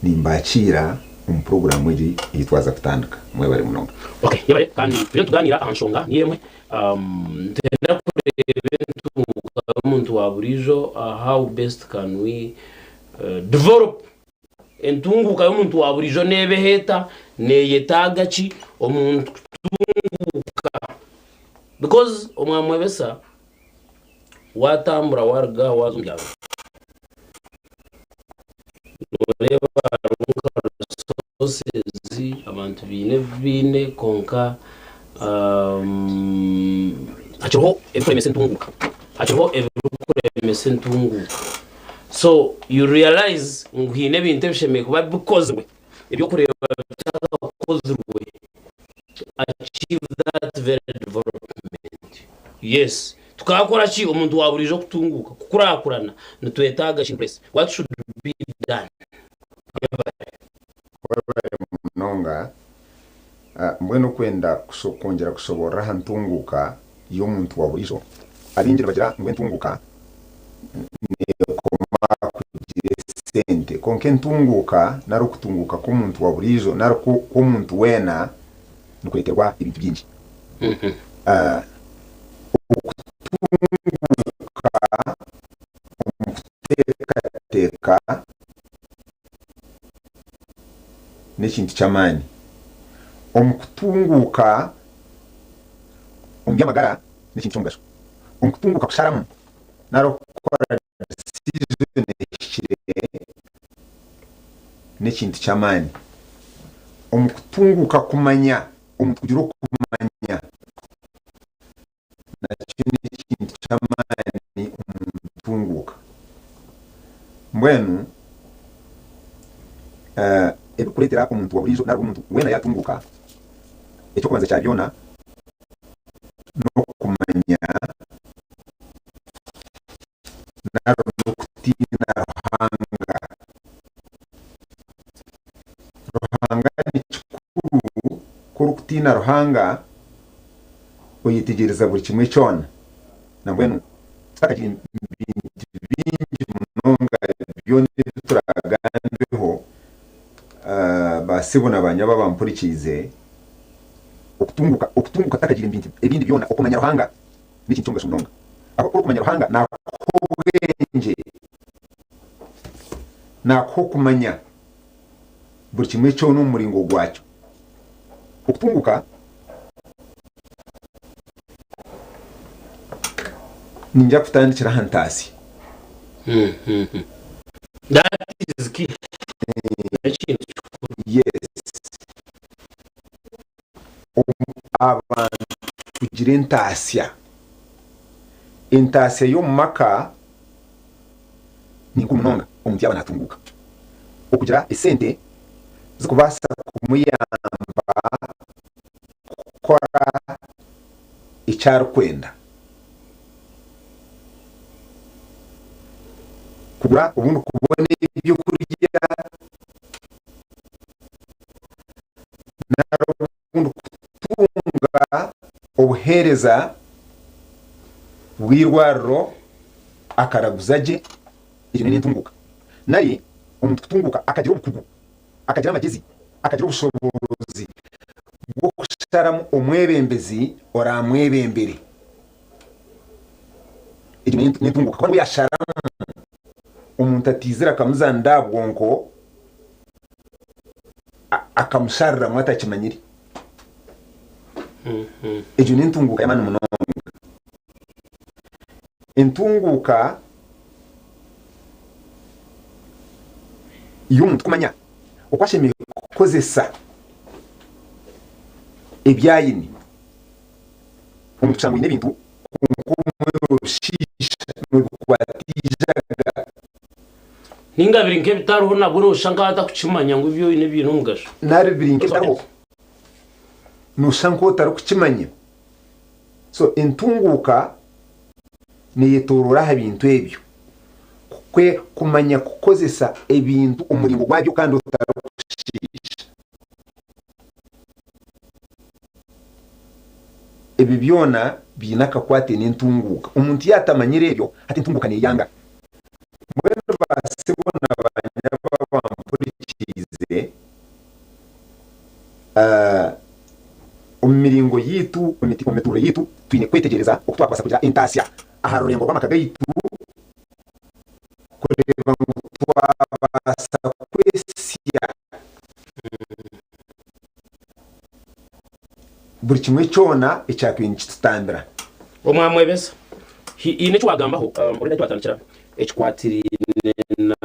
nimbakiira omu puroguraamu egi ei twaza kutandika. Mwebare munonga. Okay, yebare kandi turiyo nitugaaniira aha nshonga niyo emwe. Nitwenda kureeba entunguka y'omuntu wa buriijo, how best can we develop Entunguuka y'omuntu wa buriijo neebeho eta? Neeyetaaga ki omuntu kutunguuka? Because omwamwebesa waatambura waaruga aha waaza omu byaro, nooreeba harimu nka resources, abantu baine ebi baine kwonka hakiriho ebirikuremesa entunguuka, hakiriho ebirikuremesa entunguuka. So you realize ngu haine ebintu ebishemereire kuba bikozirwe eby'okureeba bitakakozirwe to achieve that very development. Yes, tukakora ki omuntu wa buriijo kutunguuka, kukurakurana, nitwetaaga ki in place? What should be done? Yebare. Webare munonga. Mbwenu okwenda kwongyera kushoboorora aha ntunguuka y'omuntu wa buriijo, abaingi nibagira ngu entunguuka neekoma aha kugira esente. Kwonka entunguuka nari okutunguuka kw'omuntu wa buriijo nari kw'omuntu weena nikureeterwa ebintu bingi. Okutunguuka omu kuteekateeka n'ekintu ky'amaani. Omu kutunguuka omu by'amagara n'ekintu ky'omugasho. Omu kutunguuka kusharamu nari okukora decision ehikire n'ekintu ky'amaani. Omu kutunguuka kumanya, omuntu kugira okumanya nakyo n'ekintu ky'amaani omu ntunguuka. Mbwenu ebirikureetera omuntu wa buriijo nari omuntu weena yaatunguuka, eky'okubanza kya byona n'okumanya nari n'okutiina Ruhanga. Ruhanga ni kikuru, ku orikutiina Ruhanga, oyetegyereza buri kimwe kyona. Nambwenu tutakagira ebintu bingi munonga byona ebi turagambeho, ba sebo na ba nyabo abampurikiize, okutunguka okutunguka tutakagira ebintu ebindi byona, okumanya Ruhanga n'ekintu ky'omugasho munonga. Ahabw'okuba okumanya Ruhanga naakuha obwengye, naakuha okumanya buri kimwe kyona omu muringo gwakyo. Okutunguka Niinyija kutandikira aha ntaasya. That is key. N'ekintu kikuru. Yes. Abantu kugira entaasya. Entaasya y'omu maka ni nkuru munonga omuntu yaaba naatunguuka. Okugira esente zirikubaasa kumuyamba kukora eki arikwenda. Kugura obundi kubona ebyokurya nari obundi kutunga obuheereza bw'eirwariro akaraguza gye, egyo nayo n'entunguuka. Nari omuntu kutunguuka akagira obukugu, akagira amagyezi, akagira obushoboorozi bw'okusharamu omwebembezi oraamwebembere, egyo nayo n'entunguuka. Kuba niwe yaasharamu omuntu ataizire akamuzaanira aha bwonko, akamushariramu atakimanyire. Egyo n'entunguuka y'amaani munonga. Entunguuka y'omuntu kumanya oku ashemereire kukozesa ebi aine. Omuntu kushanga oine ebintu kwonka obumwe noobishiisha, noobikwatiijaga. Ninga biri nk'ebitariho nabwo nooshusha nk'abatarikukimanya ngu ebi oine biine omugasho. Nari biri nk'ebitariho nooshusha nk'otarikukimanya. So entunguuka neyetoroora aha bintu ebyo. Kumanya kukozesa ebintu omu muringo gwabyo kandi otarikushiisha. Ebyo byona biine akakwate n'entunguuka. Omuntu yaatamanyire ebyo, hati entunguuka neeyanga. Mbwenu ba sebo na ba nyabo abampurikiize, omu miringo yaitu, omu mituurire yaitu, twine kwetegyereza oku twakubaasa kugira entaasya aha rurengo rw'amaka gaitu kureeba ngu twabaasa kwesya Buri kimwe kyona ekyatwire nikitutambira. Omwamwebesa, Haine eki waagambaho obu twatandikira ekikwatiraine na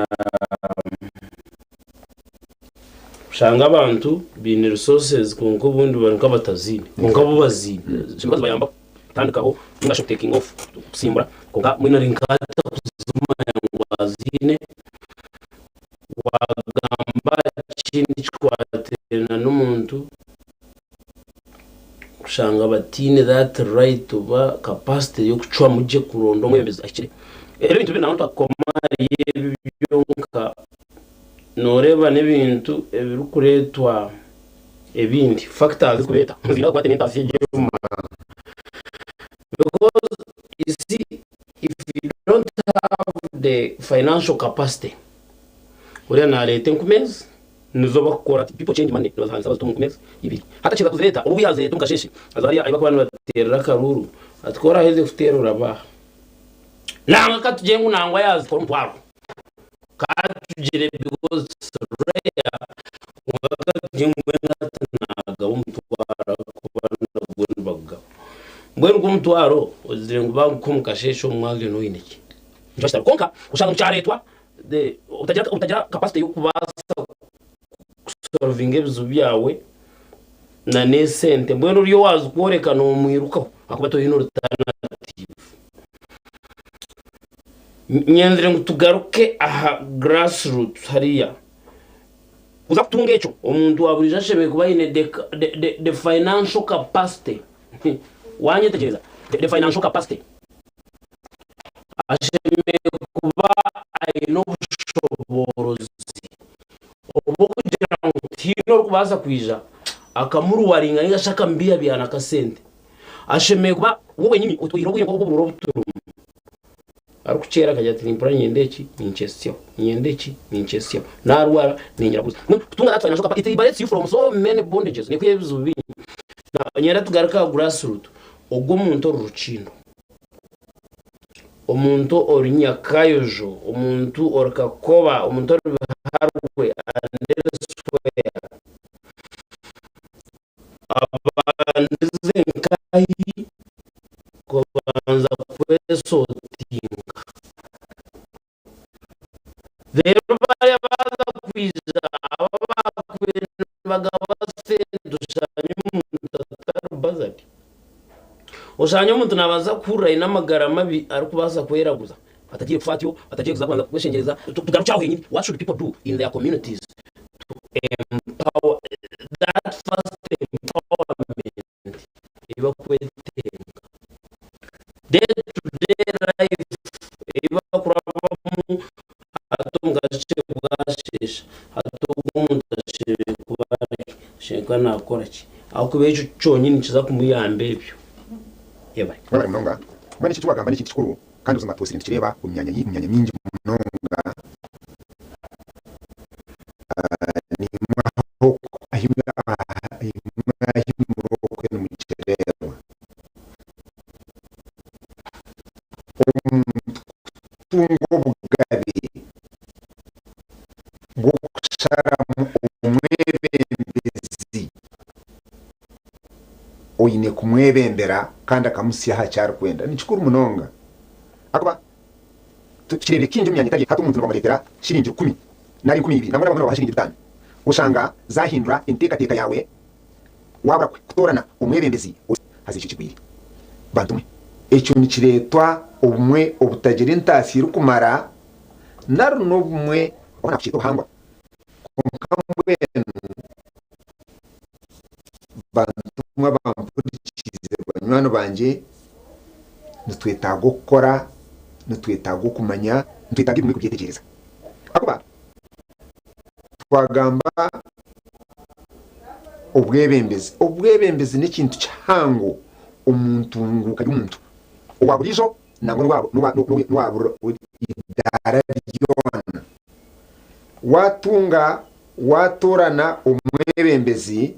kushanga abantu baine resources kwonka obundi bari nk'abataziine kwonka bo baziine zikaba zibayamba kutandikaho ninga shi kutakinga off kusimbura kwonka mbwenu ari nk'atarikuzimanya ngu aziine. Wagamba ekindi ekikwatiraine n'omuntu kushanga bataine that right oba capacity y'okucwamu gye kuronda omwebembezi ahikire. Ebintu binu nituba ahari ebi byonka noreeba n'ebintu ebirikureetwa ebindi factors ezirikureeta ziine akakwate n'entaasya egyo because you see if you don't have the financial capacity oriya nareeta enkumi ezi nizo bakukora ati people change money nibazihandiisa bazita omu nkumi ezi ibiri hati akiheza kuzireeta obu yazireeta omu kasheeshe aza hariya ahi bakuba nibateerera akaruuru ati ku oraheze kuteera oraba aha nangwa katugire ngu nangwa yazikora omutwaro katugire because it's rare kwonka katugire ngu mbwenu hati nagaba omutwaro ahakuba nabwo nibagugaba Mbwenu gwo omutwaro ogizire ngu bagukuha omu kasheeshe omu mwazyo noine ki? Nikiba kitariho. Kwonka oshanga ngu kyareetwa obutagira obutagira capacity y'okubaasa kusolvinga ebizibu byawe na n'esente. Mbwenu oriya owaazikworeka noomwirukaho ahakuba toine alternative. Nyenzire ngu tugaruke aha grassroots hariya. Kuza kutunga ekyo, omuntu wa buriijo ashemereire kuba aine the financial capacity. Wanyetegyereza? The financial capacity. Ashemereire kuba aine obushoboorozi obw'okugira ngu tihaine orikubaasa kwija akamuruwaringa ninga shi akamubihabiha na kasente. Ashemereire kuba we wenyini oihireho obwire nk'obu obu turimu. Arikukyera akagira ati nimpurira niinyenda eki, ninkyesyaho, niinyenda eki, ninkyesyaho, naarwara niinyiraguza. Mbwenu kutunga that financial capacity, it liberates you from so many bondages, neekwihaho ebizibu bingi. Now niinyenda tugaruke aha grass root, ogwo omuntu ori Rukindo, omuntu ori Nyakayojo, omuntu ori Kakoba, omuntu ori Biharwe and elsewhere, Abandize nkahi kubanza kwesotinga reero bariya baaza kwija aba abaakubaire nibagaba sente oshangye omuntu atari bazari. Oshangye omuntu naabaasa kuhurira aine amagara mabi arikubaasa kweraguza. Atagiire kufa atyo, atagiire kuza kubanza kweshengyereza. Tugarukye aho henyini, what should people do in their communities to empower that first empowerment ei bakwetenga. Day to day life ei bakurabamu hati omu kakye bwasheesha, hati ogu omuntu ashemereire kuba ari, ashemereire kuba naakora ki? Ahabw'okuba ekyo kyonyini nikiza kumuyamba ebyo. Yebare. Webare munonga. Mbwenu eki eki wagamba n'ekintu kikuru kandi buzima twosire nitukireeba omu myanya omu myanya mingi munonga. Nimwe ahu ahu muri okwe nimukireeba. Omuntu kutunga obugabe bw'okusharamu omwebembezi oine kumwebembera kandi akamuhitsya aha ki arikwenda ni kikuru munonga. Ahakuba tukireebire kaingi omu myanya etari emwe, hati omuntu nibamureetera shiringi rukumi nari 20,000 nangwa n'abamwe nibabaha shiringi 5,000 oshanga zaahindura enteekateeka yaawe waabura kutoorana omwebembezi haza ekyo kigwire. Bantu mwe! Ekyo nikireetwa obumwe obutagira entaasya erikumara nari n'obumwe obu naakukyeta obuhangwa. Kwonka mbwenu bantu mwe abampurikiize banywani bangye, nitwetaaga okukora, nitwetaaga okumanya, nitwetaaga ebimwe kubyetegyereza. Ahakuba twagamba obwebembezi, obwebembezi n'ekintu kihango omu ntunguuka y'omuntu owa buriijo nangwa n'owa buri idaara ryona. Waatunga waatoorana omwebembezi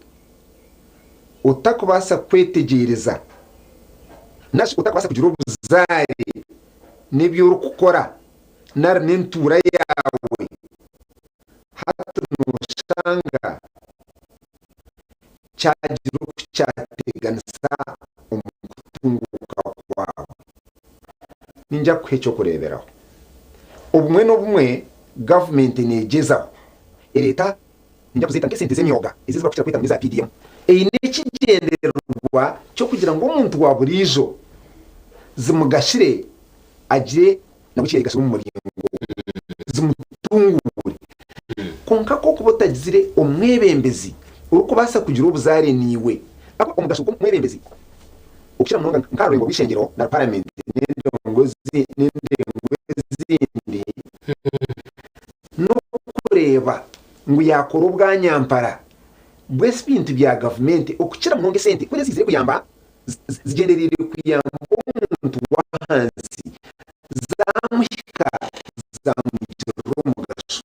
otarikubaasa kwetegyereza nari otarikubaasa kugira obuzaare n'ebi orikukora nari n'entuura yaawe, hati nooshanga kyagira oku kyateganisa omu kutunguuka kwawe. Niinyija kukuha eky'okureeberaho. Obumwe n'obumwe gavumenti neegyezaho ereeta niinyija kuzeeta nk'esente z'emyoga ezi ezi barikukira kweta ngu n'eza PDM. Eine ekigyendererwa ky'okugira ngu omuntu wa buriijo zimugashire agire nabwo eki yayegasire omu muringo zimutunguure. Kwonka ku orikuba otagizire omwebembezi orikubaasa kugira obuzaare naiwe, ahakuba omugasho gw'omwebembezi okukira munonga nk'aha rurengo rw'eishengyero na paramenti n'endengo ezindi, n'okureeba ngu yaakora obwanyampara bw'ebintu bya gavumenti okukira munonga esente ku eziizire kuyamba zigyendereire kuyamba omuntu w'ahansi zaamuhika zaamugirira omugasho.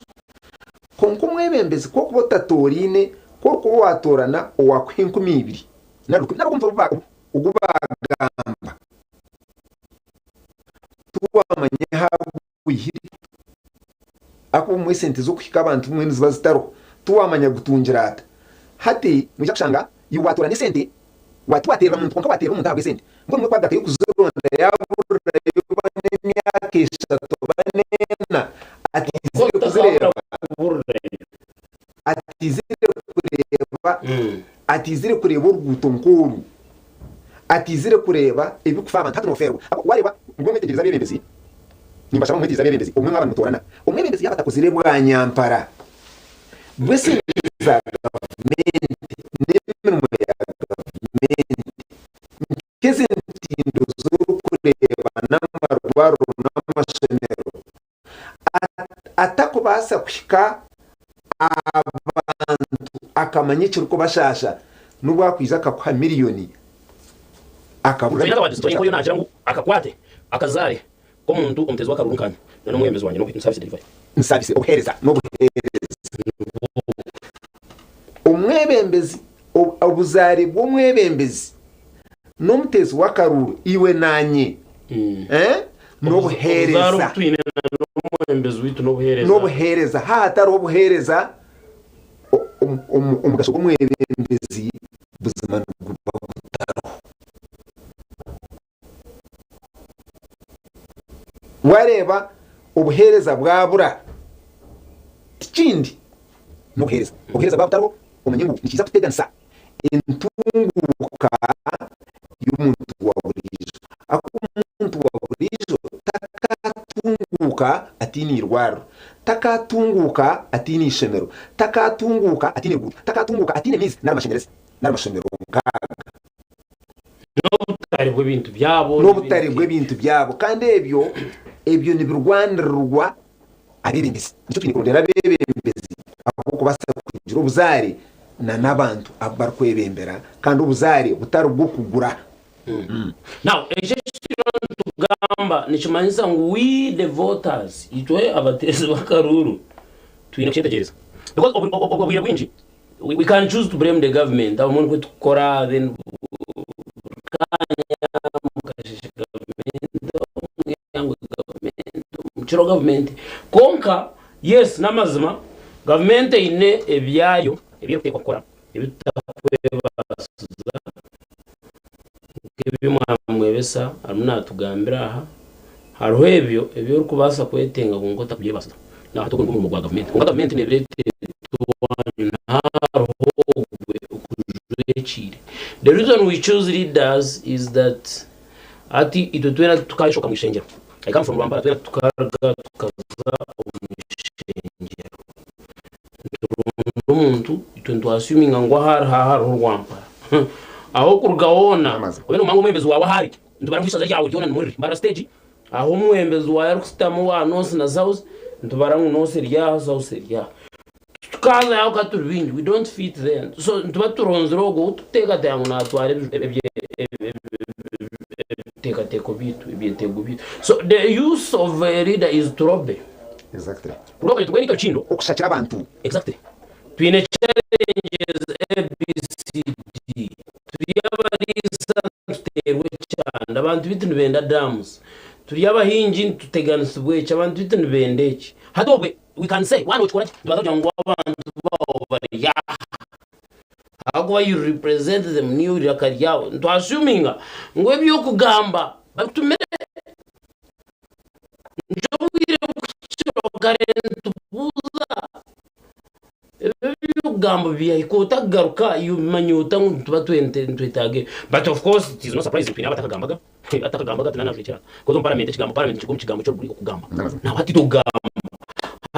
Kwonka omwebembezi ku orikuba otatooraine, ku orikuba waatoorana owaakuha 2000 nari rukumi nari ogu ogu baagamba, tiwaamanya ahu agwihire. Ahakuba obumwe esente z'okuhika abantu bumwe niziba zitariho, tiwamanya gutungira ata. Hati noija kushanga iwe watoorana esente, tiwateerera muntu kwonka wateerera omuntu ahabw'esente. Mbwenu obumwe ku agarukayo kuzironda yaburirayo oba n'emyaka eshatu oba n'ena ataizire kuzireeba, ataizire kureeba, ataizire kureeba oruguuto nk'oru, ataizire kureeba ebirikufa abantu. Hati noofeerwa. Wareeba ngu omwetegyereza abeebembezi. Nimbashaba mwetegyereze abeebembezi, obumwe mwaba nimutoorana omwebembezi yaaba atakozire bwanyampara bw'esente za gavumenti n'emirimo ya gavumenti nk'ezi entindo z'orikureeba n'amarwariro n'amashomero atakubaasa kuhika abantu akamanya ekirikubashaasha n'obu akwija akakuha miriyoni akabura. Naagira ngu akakwate akazaare Nk'omuntu omuteezi w'akaruru nkanye na n'omwebembezi wangye n'obu service delivery. Service, obuheereza n'obuheereza. Omwebembezi, obuzaare bw'omwebembezi n'omuteezi w'akaruru, iwe naanye, n'obuheereza. Obuzaare obu twine na n'omwebembezi waitu n'obuheereza. N'obuheereza. Haaba hatariho obuheereza, omugasho gw'omwebembezi buzima niguba gutariho. Wareeba obuheereza bwabura, tikindi n'obuheereza. Obuheereza bwaba butariho, omanye ngu nikiija kuteganisa entunguuka y'omuntu wa buriijo. Ahakuba omuntu wa buriijo takatunguuka. Takatunguuka ataine irwariro. Takatunguuka ataine ishomero. Takatunguuka ataine ruguuto. Takatunguuka ataine maizi nari amashanyarazi nari amashomero nk'aga. N'obutare bw'ebintu byabo. N'obutare bw'ebintu byabo. Kandi ebyo ebyo nibirwanirirwa abeebembezi. Nikyo twine kurondera abeebembezi abarikubaasa kugira obuzaare n'abantu abu barikwebembera kandi obuzaare butari bw'okugura. Now, ekyo eki turiyo nitugamba nikimanyisa ngu we the voters, itwe abateezi b'akaruuru, twine kukyetegyereza. Because obwire bwingi we can choose to blame the government, abamwe nikwo tukukora then buri kaanya mukasheeshe gavumenti, omu ihangwe gavumenti, omu kiro gavumenti. Kwonka yes n'amazima gavumenti eine ebyayo ebi erikuteekwa kukora ebi tutakwebasiza nk'ebi mwamwebesa arimu naatugambira aha, hariho ebyo ebi orikubaasa kwetenga kwonka otakubyebasiza. Hati ogwo nigwo murimo gwa gavumenti. Kwonka gavumenti neebireetera owanyu hariho ogwe okujwekiire. The reason we choose leaders is that hati itwe twena tukashoka omu ishengyero. I come from Rwampara, twena tukaruga tukaza omu ishengyero. Nituronda omuntu itwe nitwasuminga ngu ahu ari haaha hariho Rwampara. Aho okuruga hoona obe nomanya ngu omwebembezi waawe ahu ari, nitubara ngu eishaza ryawe ryona nimwo riri. Mbarara stage, ahu omwebembezi waawe arikusitama owa North na South, nitubara ngu North eri aha, South eri aha. Tukazayo aho ka turi baingi, we don't fit there. So nituba turonzire ogwo ou turikuteekateeka ngu naatwara ebiteekateeko byaitu, ebyetengo byaitu. So the use of a leader is to lobby. Exactly. Kulobby tubwine itwe kindo. Okushakira abantu. Exactly. Twine challenges ABCD. Turi abariisa nituteerwa ekyanda. Abantu baitu nibenda dams. Turi abahingi nituteganisibwa eki. Abantu baitu nibenda eki. Hati obwe we can say waaba nokikora gye nibaza kugira ngu abantu baawe bari aha. Ahabw'okuba you represent them niiwe eiraka ryabo. Nitu assuminga ngu ebi orikugamba babikutumire. Nikyo obwire bukuhikire kare nitubuuza ebi eby'okugamba byahika otagaruka manya ota ngu nituba nitwetaaga ebi. But of course it is no surprise twine abatakagambaga, atakagambaga ati nanajwekyera because omu parliament ekigambo parliament nikigwa omu kigambo ky'orugriika okugamba. Nawe hati tokugamba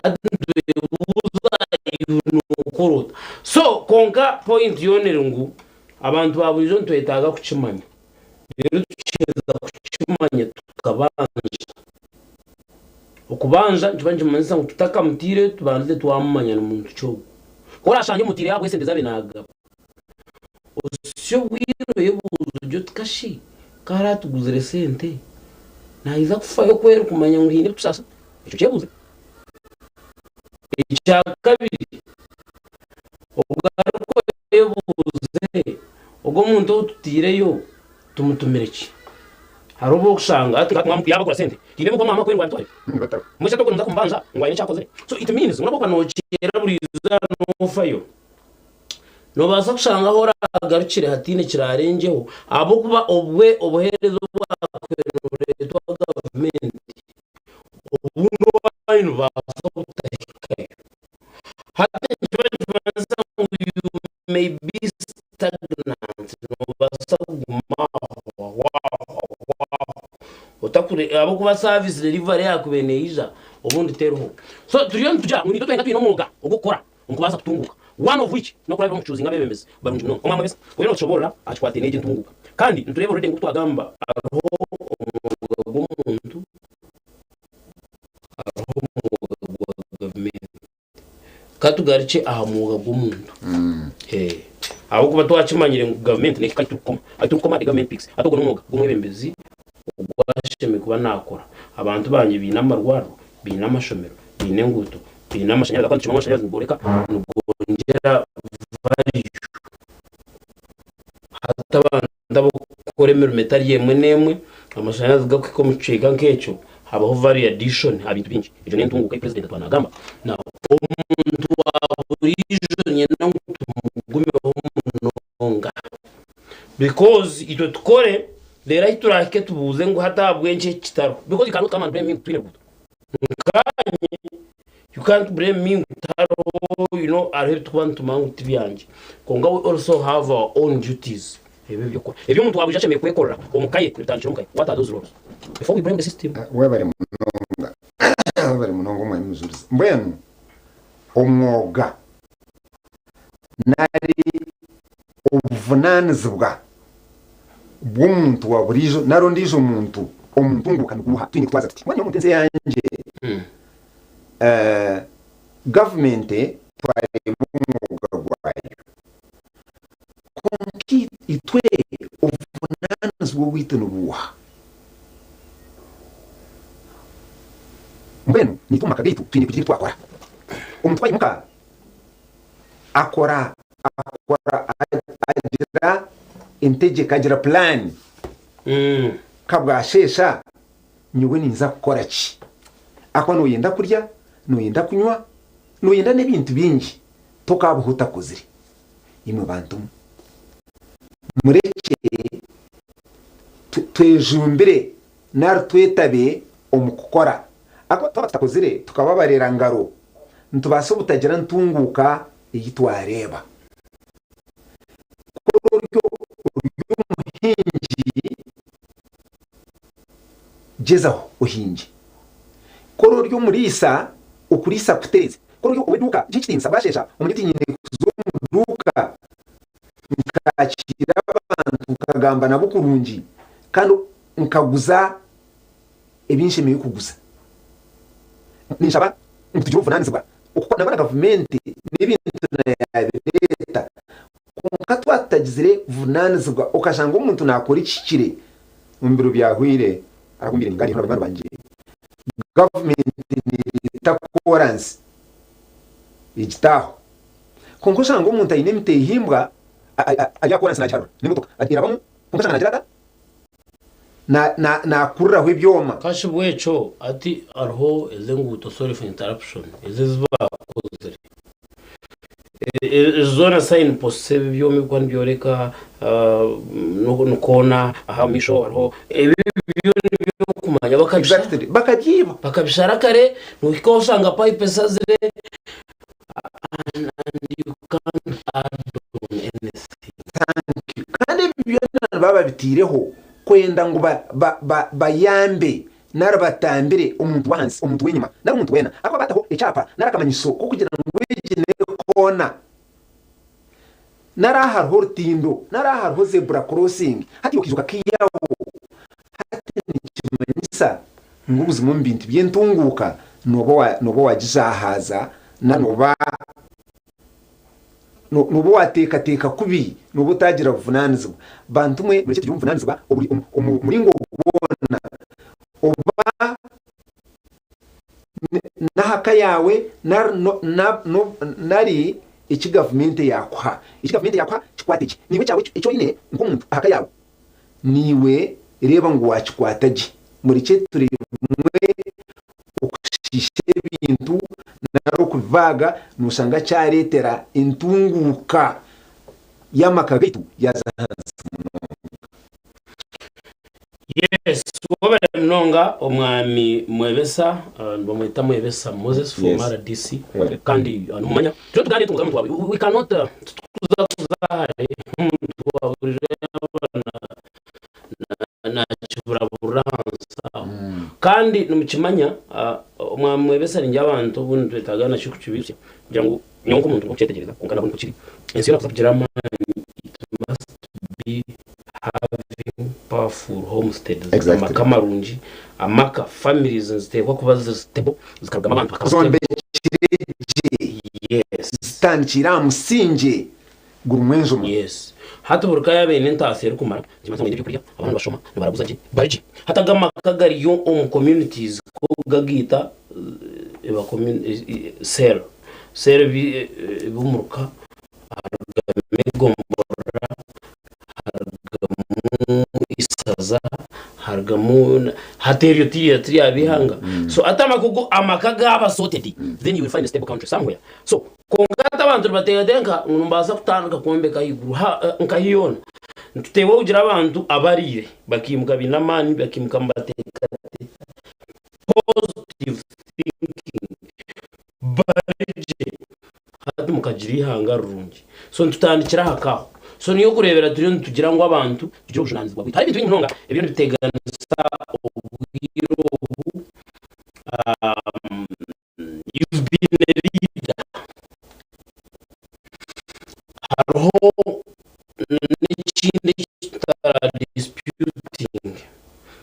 hati nitwebuuza iwe nokora ota? So kwonka point yoona eri ngu abantu ba buriijo nitwetaaga kukimanya. Reero tukiheza kukimanya tukabanja. Okubanja nikiba nikimanyisa ngu tutakamutiireyo tubandize twamumanya ni muntu ki ogwo. Ku oraashange omutiireyo ahabw'esente ezi abaire naagaba, osya obwire oyebuuze ogire oti kashi ku araatuguzire sente naija kufayo ku erikumanya ngu haine ebirikutusaasa? Ekyo kyebuuze. Ekya kabiri, ogaruke oyebuuze ogwo omuntu ou tutaireyo tumutumire ki? Hariho obu orikushanga hati nka yaaba agura sente, haine obu orikuba ngu abitware? Mbwenu shi hati ogwo noza kumubanja ngu aine eki akozire? So it means ngu nobu orikuba nokyera buri izooba nofayo, nobaasa kushanga ahu oragarukire hataine ekirarengyeho ahabw'okuba obwe obuheereza obwakuhaire nibureetwa gavumenti. Obundi owaanyu nibubaasa obutahikayo. Hati nikiba nikimanyisa ngu you may be stagnant, noobaasa kuguma aho aho aho aho otakure ahabw'okuba service delivery yaakubaire neija obundi teriho. So turiyo nitugira ngu naitwe twenka twine omwoga ogw'okukora omu kubaasa kutunguuka. One of which n'okurabira omu kucuuzinga abeebembezi barungi munonga. Omwami Webesa, oriyo nootushoboorora aha kikwataine n'egi ntunguuka. Kandi nitureeba already nk'oku twagamba hariho omwoga gw'omuntu, hariho omwoga gwa gavumenti. Ka tugarukye aha mwoga gw'omuntu. Ahabw'okuba twakimanyire ngu gavumenti nehika ahu turikukoma. Ahu turikukoma the government picks. Hati ogwo n'omwoga gw'omwebembezi ogwashemereire kuba naakora. Abantu bangye baine amarwariro, baine amashomero, baine enguuto, baine amashanyarazi ahabw'okuba nitukimanya ngu amashanyarazi nigoreka nigongyera value. Hati abantu abarikukora emirimo etari emwe n'emwe, amashanyarazi gakuhika omu kicweka nk'ekyo, habaho value addition aha bintu bingi. Egyo n'entunguuka ei purezidenti atuba naagamba. Now omuntu wa buriijo niinyenda ngu tumugumeho munonga because itwe tukore reero ahu turaahike tubuuze ngu hati ahabw'enki eki kitariho because you cannot come and blame me ngu twine ruguuto. Nkaanye you can't blame me ngu tihariho you know hariho ebitukuba nitumanya ngu tibyangye kwonka we also have our own duties ebyo eby'okukora ebi omuntu wa buriijo ashemereire kwekorera omu ka ye nibitandikira omu ka ye what are those roles before we blame the system. Webare munonga. Omujurizi. Mbwenu omwoga nari obuvunanizibwa bw'omuntu wa buriijo nari ondiijo muntu omu ntunguuka niguuha? Twine kutwaza tuti? Mbwenu nyowe omu nsi eyangye, gavumenti twareeba omwoga gwayo, kwonka itwe obuvunanizibwa obwaitu nibuuha? Mbwenu naitwe omu maka gaitu twine kugira ebi twakora. Omuntu ku aimuka akora akora agira entegyeka agira pulaani ka bwasheesha nyowe ninza kukora ki? Ahakuba nooyenda kurya, nooyenda kunywa, nooyenda n'ebintu bingi tokaabaho otakozire. Imwe bantu mwe, murekye twejumbire nari twetabe omu kukora. Ahakuba twaba tutakozire tukababarira ngaro, nitubaasa obutagira ntunguuka ei twareeba. Ku ori omuhingi, gyezaho ohingye. Ku ori omuriisa, okuriisa kuteeze. Ku ori ow'eduuka, giha ekitiinisa bwasheesha omanye oti nyine kuza omu duuka nkakiira abantu nkagamba nabo kurungi kandi nkaguza ebi nshemereire kuguza. Ninshaba ngu tugire obuvunanizibwa okuko nangwa na gavumenti n'ebintu nayabireeta kwonka twaba tutagizire buvunanizibwa okashanga omuntu nakora ekihikire omu biro byahweire arakumbire ningaaniire na banywani bangye gavumenti nereeta koransi egitaaho kwonka oshanga omuntu aine emitehimbwa ari aha koransi nagiharura n'emotoka erabamu kwonka oshanga nagira ata? Naakuriraho ebyoma. Kashi bwekyo hati hariho ezi enguuto sorry for interruption ezi ezibakozire ezi zoona sign posts ebi ebyoma ebikuba nibyoreka ni koona aha omu maisho hariho ebi byo nibyokumanya Exactly. Bakabyiba. Bakabishara kare nohika oshanga pipe esazire and you can't add on anything. Thank you. Kandi ebi byona nibaba babitaireho kwenda ngu bayambe nari batambire omuntu w'ahansi, omuntu w'enyima, nari omuntu weena. Ahakuba bataho ekyapa nari akamanyiso k'okugira ngu egi n'ekoona, nari aha hariho orutindo, nari aha hariho zebura crossing. Hati okaija okakiihaho, hati nikimanyisa ngu buzima omu bintu by'entunguuka nooba waagizahaaza nari nooba Nooba waateekateeka kubi, nooba otaagira buvunaanizibwa. Bantu mwe murekye tugire obuvunaanizibwa oburi omu muringo gwona, oba n'aha ka yaawe nari eki gavumenti yaakuha. Eki gavumenti yaakuha kikwate gye. Naiwe ekyawe eki oine nk'omuntu aha ka yaawe, naiwe reeba ngu waakikwata gye. Murekye turemwe okushiisha ebintu nari okubibaaga noshanga kyareetera entunguuka y'amaka gaitu yaaza ahansi munonga. Yes, webale munonga omwami Mwebesa, nibamweta Mwebesa Moses from Yes. RDC Webale. kandi nomumanya turiyo tugaaniire tunguza omuntu wawe we cannot titukuza kuza hare omuntu wawe burijo yaba nakiburaburira ahansi aho kandi nimukimanya omwami Mwebesa ningira abantu obundi nitwetaaga nakyo kukibiitsya kugira ngu nyowe nk'omuntu ndikukyetegyereza kwonka nabwo nikwo kiri ensi yoona kuza kugira amaani it must be having powerful homesteads Exactly. amaka marungi amaka families niziteekwa kuba ziri stable zikarugamu abantu bakaba stable Zombekire gye, yes zitandikire aha musingye gurimu enjuma. Yes. Hati buri ka yaaba eine entaasa erikumara, nikimanyisa ngu baine ebyokurya, abaana nibashoma, nibaraguza gye, bari gye. Hati ago amaka gariyo omu communities ko gagaita eba cell, cell eba omu ruka, harugamu egomborora, harugamu isaza, harugamu hati eryo tiryaba ihanga. So hati amaka gaaba sorted, then you will find a stable country somewhere. So Kwonka hati abantu nibateekateeka ngu nimubaasa kutandika kwombeka ahaiguru nka yoona. Nituteebwa kugira abantu abariire bakaimuka baine amaani, bakaimuka nibateekateeka positive thinking, bari gye hati mukagira eihanga rirungi. So nitutandikira aha ka aho. So niyo okureebera turiyo nitugira ngu abantu tugire obujunaanizibwa bwaitu. Hariho ebintu bingi munonga ebiriyo nibiteganisa obwire obu. been a leader. Hariho n'ekindi eki tutara disputing.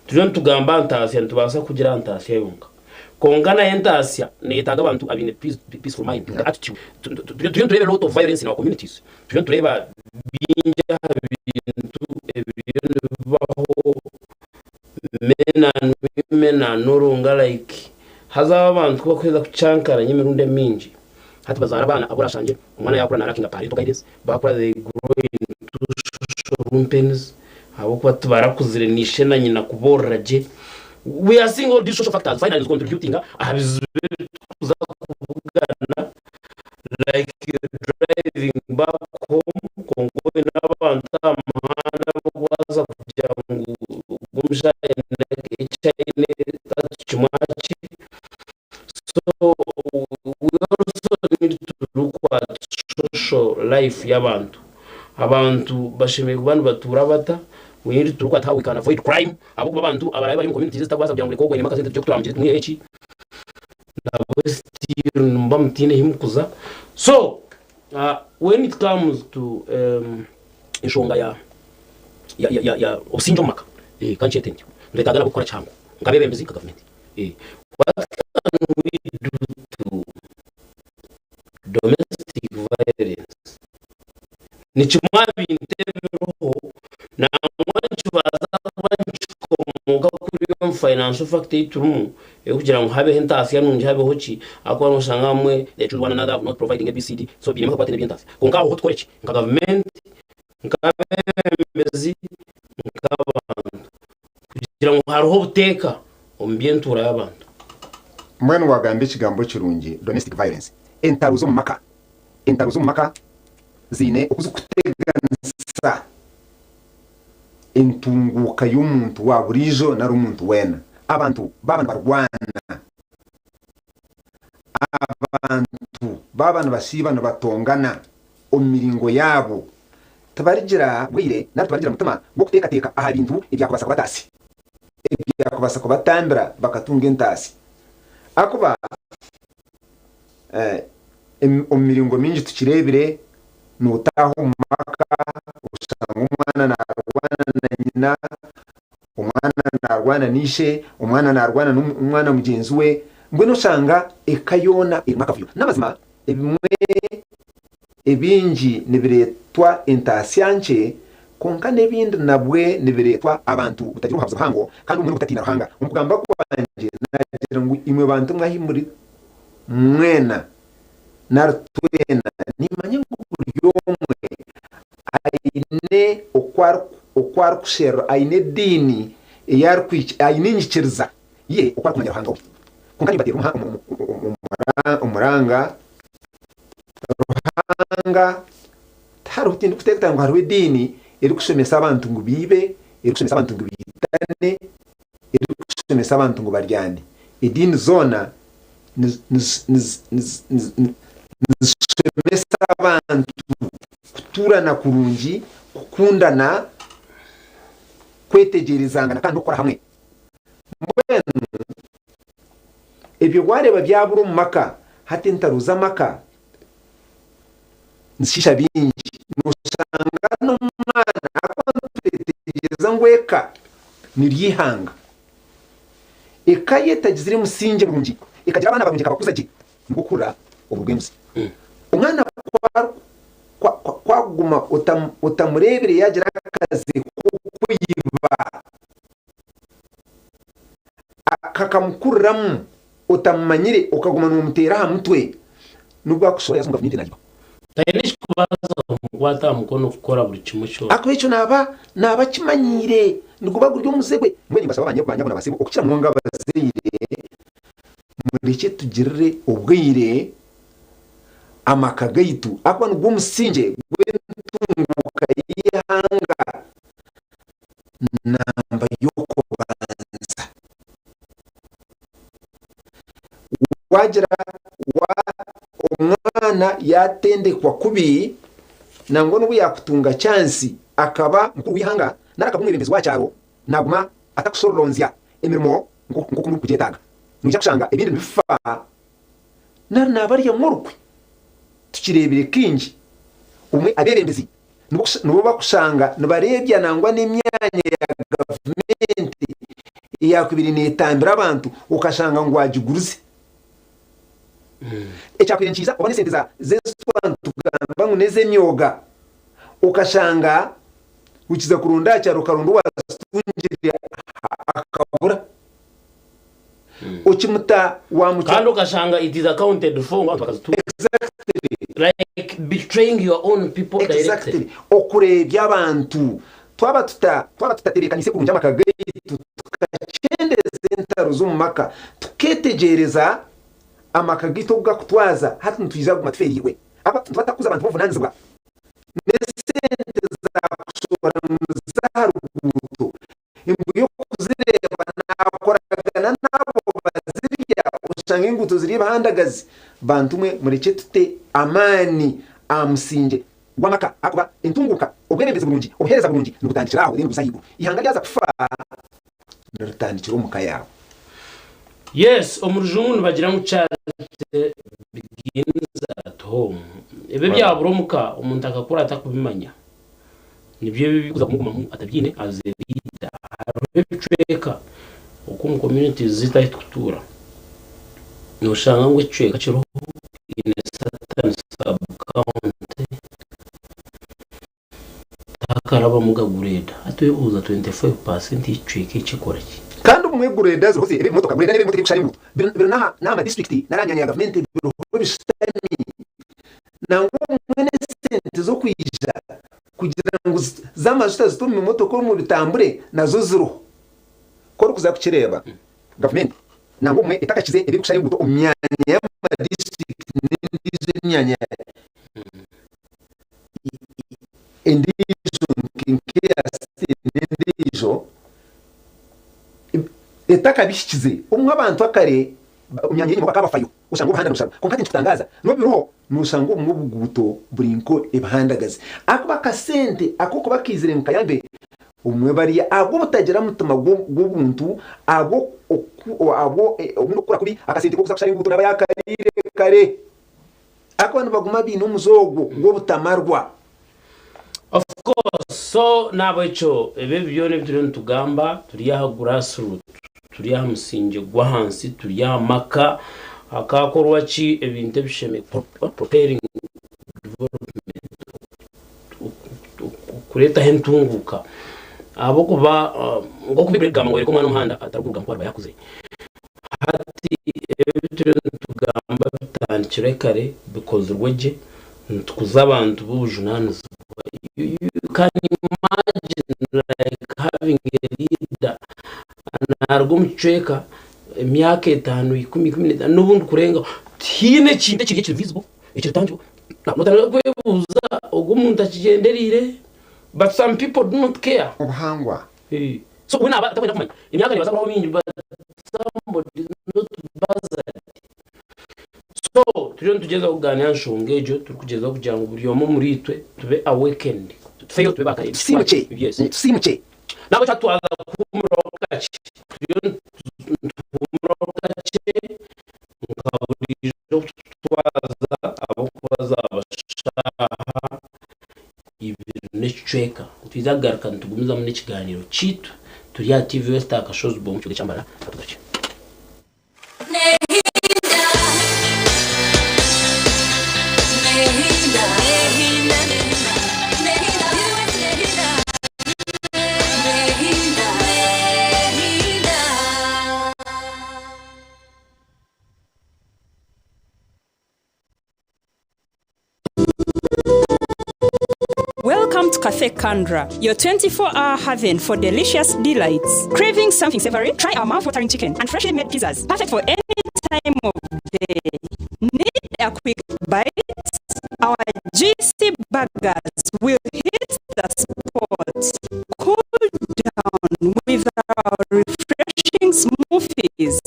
Turiyo nitugamba aha ntaasya nitubaasa kugira aha ntaasya yonka. Kwonka nayo entaasya neyetaaga abantu abaine peaceful mind, the attitude. Turiyo nitureeba a lot of violence in our communities. Turiyo nitureeba bingi aha bintu ebiriyo nibibaho men and women are no longer like haza aba abantu ku bakuheza kucankaranya emirundi emingi hati bazaara abaana abu orashangye omwana yakura na lackinga parental guidance bakura they grow into social lumpens ahabw'okuba tibarakuzire na ishe na nyina kuboorora gye we are seeing all these social factors finally contributing aha bizibu ebi turikuza kubugana like driving back home kwonka oine abantu aha muhanda abarikubaasa kugira ngu ogu omushaija aine eki aine tatukimwakye so we also need to look at social life y'abantu abantu bashemereire kuba nibatuura bata we need to look at how we can avoid crime ahabw'okuba abantu abaraabe bari omu communities ezitakubaasa kugira ngu reka ogu ainemu akasente tugye kuturamukire tumwiheho eki nabwe still nimuba mutaine ahi mukuza so when it comes to enshonga ya ya ya ya obusingye omu maka ka nkyete ntyo nitwetaaga nabwo kukora kihango nk'abeebembezi nka gavumenti what can we do to domestic violence Ni kimwe aha bintu ebiriho nangwa nikibaasa kuba nikikomoka kuri omu financial factor ei turimu ey'okugira ngu habeho entaasya nungi habeho ki ahakuba noshanga abamwe they choose one another not providing ABCD so biinemu akakwate n'eby'entaasya. Kwonka aho ho tukore ki nka gavumenti, nk'abeebembezi, nk'abantu kugira ngu hariho obuteeka omu by'entuura y'abantu. Mbwenu wagamba ekigambo kirungi domestic violence, entaro z'omu maka. Entaro z'omu maka ziine oku zirikuteganisa entunguuka y'omuntu wa buriijo nari omuntu weena. Abantu baaba nibarwana, abantu baaba nibasiiba nibatongana omu miringo yaabo, tibarigira bwire nari tibarigira mutima gw'okuteekateeka aha bintu ebyakubaasa kubataasya, ebyakubaasa kubatambira bakatunga entaasya. Ahakuba Omu miringo mingi tukireebire, nootaaha omu maka oshanga omwana naarwana na nyina, omwana naarwana na ishe, omwana naarwana n'omwana mugyenzi we, mbwenu oshanga eka yoona erimu akavuyo. N'amazima ebimwe ebingi nibireetwa entaasya nkye, kwonka n'ebindi nabwe nibireetwa abantu butagira obuhabuzi buhango kandi obumwe n'obutatiina Ruhanga. Omu kugamba kwangye naagira ngu imwe bantu mwe ahi muri mwena nari twena nimanya ngu buri omwe aine oku arikusherura, aine ediini ei aine enyikiriza ye oku arikumanya Ruhanga we. Kwonka nimbateera omuranga, Ruhanga tihariho, tindikuteekateeka ngu hariho ediini erikushomesa abantu ngu baibe, erikushomesa abantu ngu baitane, erikushomesa abantu ngu baryane. Ediini zoona nizishomesa abantu kutuurana kurungi, kukundana, kwetegyerezangana kandi n'okukora hamwe. Mbwenu ebyo waareeba byabura omu maka, hati entaro z'amaka nizishiisha bingi. Nooshanga n'omwana ahakuba nitwetegyereza ngu eka niryo ihanga. Eka ye etagizire musingye murungi, ekagira abaana barungi ekabakuza gye, nikwo kuhurira oburo bw'embuzi. Omwana ku akuguma otamureebire yaagira akaze k'okwiba, kakamukuriramu otamumanyire okaguma noomuteera aha mutwe, nobu akushora yaaza omu gavumenti naiba. Taine ekikubaasa kumukwata aha mukono kukora buri kimwe kyona. Ahakuba ekyo naaba naaba akimanyiire, niguba guri omuze gwe. Mbwenu nimbashaba banyabo na basebo, okukira munonga abazaire, murekye tugirire obwire amaka gaitu, ahakuba nigwo musingye gw'entunguuka y'eihanga namba y'okubanza. Wagira wa omwana yatendekwa kubi nangwa n'obu yakutunga chansi akaba mukuru w'eihanga nari akaba omwebembezi wa kyaro naguma atakushororonzya emirimo nk'oku murikugyetaaga. Noija kushanga ebindi nibifa. Nari naabaryamu orukwe. Tukireebire kaingi, obumwe abeebembezi nibo barikushanga nibareebya nangwa n'emyanya ya gavumenti eyaakubaire neetambira abantu okashanga ngu agigurize. Ekyakubaire nikiija oba n'esente z'ezi twaba nitugamba ngu n'ez'emyoga okashanga okiza kuronda aha kyaro okaronda owaazitungire akabura. Okimuta wamucwa. Kandi okashanga it is accounted for ngu abantu bakazitunga. Exactly. Like betraying your own people directly. Exactly. Okureebya abantu. Twaba tuta twaba tutatebeekaniise kurungi amaka gaitu, tukakyendeeza entaro z'omu maka, tuketegyereza amaka gaitu oku gakutwaza, hati nitwija kuguma tufeereirwe. Ahabw'okuba nituba tutakukuza abantu b'obuvunaanizibwa. N'esente zaakushobora ngu niziza aha ruguuto, Embu y'okuzireeba naakoragana n'abo bazirya oshanga enguuto ziri ebihandagazi. Bantu mwe murekye tute amaani aha musingye gw'amaka ahakuba entunguuka, obwebembezi burungi, obuheereza burungi nibutandikira aho then buza ahaiguru. Eihanga ryaza kufa niritandikira omu ka yaawe. Yes, omu rujungu nibagira ngu charity begins at home. Ebi ebyabura omuka omuntu akakura atakubimanya. Nibyo ebi ebirikuza kumugumamu atabyine as a leader. Hariho ebicweka oku omu communities zaitu ahu turikutuura, noshanga ngu ekicweka kiriho in a certain sub county tihakarabamu ga grader. Hati oyebuuza 25% y'ekicweka eki ekora ki? Kandi obumwe grader ziriho eba ebimotoka, grader n'eba ebimotoka ebirikushara enguuto biri n'aha ma district nari aha myanya ya gavumenti biriho bishutami. Nangwa obumwe n'esente z'okwija kugira ngu z'amajuta zite omu motoka omu bitambure nazo ziriho. Ku orikuza kukireeba, gavumenti nangwa obumwe etakakize ebirikushara enguuto omu myanya y'amadistrict n'endiijo emyanya endiijo nk'eya state n'endiijo etakabihikize. Obumwe abantu akare omu myanya y'enyima bakaba bafayo. Oshanga obuhanda nibusharwa. Kwonka tinkikutangaaza, n'obu biriho, nooshanga obumwe obuguuto buri nk'ebihandagazi. Ahakuba akasente ak'okuba kaizire ngu kayambe obumwe bariya ahabw'obutagira mutima gw'obuntu, ahabw'obundi okukora kubi, akasente k'okuza kushara enguuto naaba yaakariire kare. Ahakuba nibaguma baine omuze ogwo gw'obutamarwa. Of course, so nahabwekyo ebi ebi byona ebi turiyo nitugamba turi aha grass root, turi aha musingye gw'ahansi, turi aha maka hakakorwa ki ebintu ebishemereire propelling development okureetaho entunguuka ahabw'okuba nk'oku Baiburi erikugamba ngu oreka omwana omuhanda atarikurugamu ku ariba yaakuzire. Hati ebi turiyo nitugamba bitandikirwe kare bikozirwe gye nitukuza abantu b'obujunanizibwa. You can imagine like having a leader naruga omu kicweka emyaka etaano, ikumi, ikuminetaano n'obundi kurengaho tihaine ekintu ekiri ekiri visible ekiri tangible. Notandika kwebuuza ogu omuntu akigyendereire but some people do not care. Obuhangwa. So we naaba atakwenda kumanya emyaka nebaasa kurabaho mingi but somebody is not bothered. So turiyo nitugyezaho kugaaniira aha nshonga egyo turikugyezaho kugira ngu buri omwe omuriitwe tube awakened tufeyo tube baakareebi. Tusiimukye, Yes. tusiimukye. Nahabwekyo hati twaza kuhuumuraho kakye. Turiyo nituhuumuraho kakye nka buriijo oku turikutwaza ahabw'okuba zaaba shaaha ibiri n'ekicweka. Nitwija kugaruka nitugumizamu n'ekigaaniiro kyaitu turi aha TV West aha Kashozi Bomu Kibuga ekya Mbarara. Katugarukye. Welcome to Cafe Kandra, your 24 hour haven for delicious delights. Craving something savory? Try our mouth-watering chicken and freshly made pizzas, perfect for any time of day. Need a quick bite? Our juicy burgers will hit the spot. Cool down with our refreshing smoothies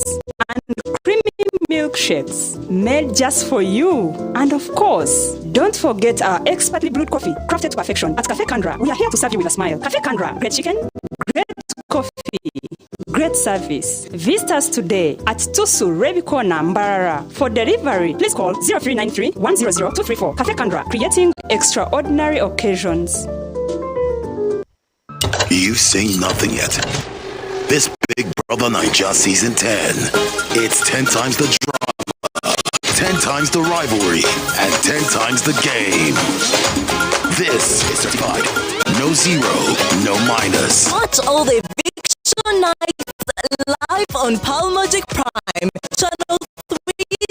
and creamy milkshakes made just for you. And of course, don't forget our expertly brewed coffee, crafted to perfection. At Cafe Kandra, we are here to serve you with a smile. Cafe Kandra, great chicken, great coffee, great service. Visit us today at Tusu Rebikona Mbarara. For delivery, please call 0393 100 234. Cafe Kandra, creating extraordinary occasions. You've seen nothing yet. This Big Brother Niger Season 10. It's 10 times the drama, 10 times the rivalry, and 10 times the game. This is certified. No zero, no minus. Watch all the Eviction Nights live on Pearl Magic Prime, channel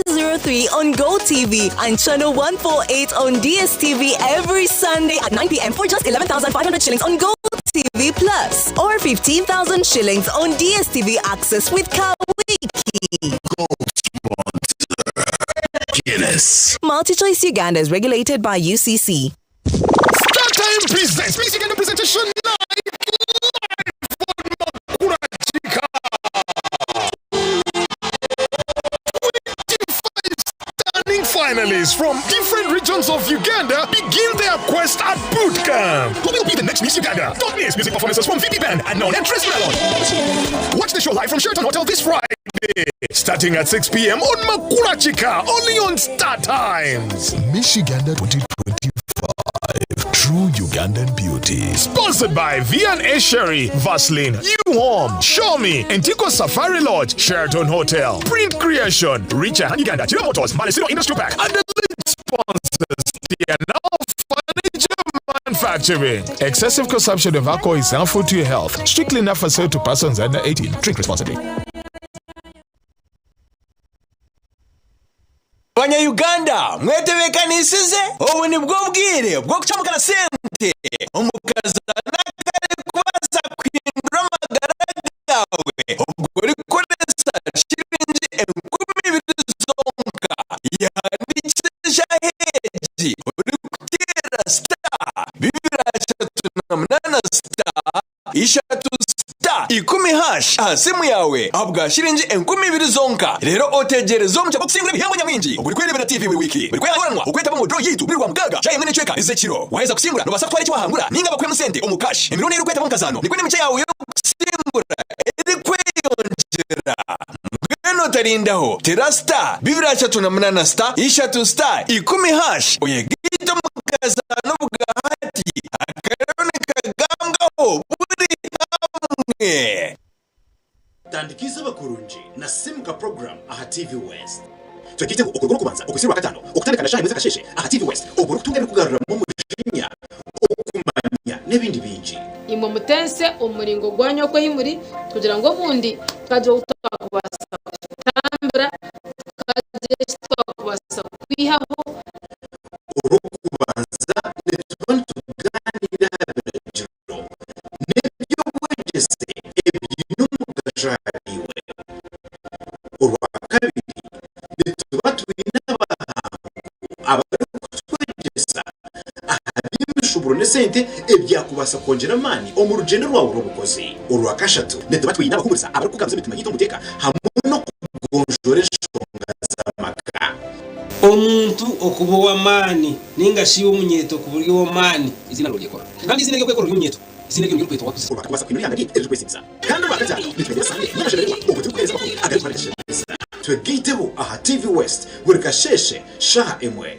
303 on GoTV and channel 148 on DSTV every Sunday at 9 p.m. for just 11,500 shillings on GoTV Plus or 15,000 shillings on DSTV Access with Kawiki. Gold sponsor, Guinness. MultiChoice Uganda is regulated by UCC. Star Time presents Miss Uganda presentation night live on Makura Chika. 25 stunning finalists from different regions of Uganda begin their quest at boot camp. Who will be the next Miss Uganda? Don't miss music performances from VP Band and Non and Trace Melon. Watch the show live from Sheraton Hotel this Friday, starting at 6 p.m. on Makura Chika, only on Star Times. Miss Uganda 2025. True Ugandan Beauty. Sponsored by V&A Sherry, Vaseline, U-Home, Xiaomi, Antico Safari Lodge, Sheraton Hotel, Print Creation, Richard Uganda, Chira Motors, Malesino Industrial Park, and the lead sponsors, TNL Furniture Manufacturing. Excessive consumption of alcohol is harmful to your health. Strictly not for sale to persons under 18. Drink responsibly. Banya-Uganda mwetebeekanisize obu nibwo bwire bw'okucamuka na sente omukazana akarikubaasa kuhindura amagara gaawe obwo orikukoresa shiringi 2000 zonka. Yahandiikisa eshaaha egi orikuteera star 238 star 3 star 10 hash aha simu yaawe ahabwa shiringi 2000 zonka reero otegyereze omugisha gw'okusingura ebihembo nyamwingi ogurikwereebera TV buri wiiki buri kwehanguranwa okwetaba omu draw yaitu buri Rwamukaaga shaaha emwe n'ekicweka ez'ekiro. Waaheza kusingura noobaasa kutwara eki waahangura nainga bakuhemu sente omu cash. Emirundi ei orikwetaba omu kazaano nikwo n'emikye yaawe y'okusingura erikweyongyera. Mbwenu otarindaho, teera star 238 star 3 star 10 hash oyegaite omu kazaano obwahati akariyo nikagambwaho buri hamwe. Tandika eizooba kurungi na Simuka Program aha TV West. Twegaiteho okuruga Orwokubanza okuhitsya Orwakataano okutandika na shaaha emwe z'akasheeshe aha TV West obwo orikutunga ebirikugaruramu omujinya, okumanya n'ebindi bingi. Imwe mutense omu muringo gwanyu oku ahi muri, kugira ngu obundi tukagira ou twakubaasa kutambira, tukagira eki twakubaasa kwihaho. Orwokubanza nituba nitugaaniira aha biragiro n'eby'obwegyese ebiine omugasho ahariiwe. Orwakabiri nituba twine abahangu abarikutwegyesa aha by'emishuuburo n'esente ebyakubaasa kwongyera amaani omu rugyendo rwawe rw'obukozi. Orwakashatu nituba twine abahuumuriza abarikukugaruza emitima yaitu omu buteeka hamwe n'okugonjoora enshonga z'amaka. Omuntu okuba ow'amaani nainga shi omunyeeto kuba ori ow'amaani. Eiziina ryawe oryekora. Kandi eiziina ery'okwekora ori omunyeeto, eiziina eryo niryo orikwetwa wakuze. Orwakakubaasa kuhindura eihanga ryaitu eririkwesimisa. Kandi Orwakataano nitwendera Sande n'amashemererwa obwo turikuheereza amakuru agarikutushemeza. Twegaiteho aha TV West buri kasheeshe shaaha emwe.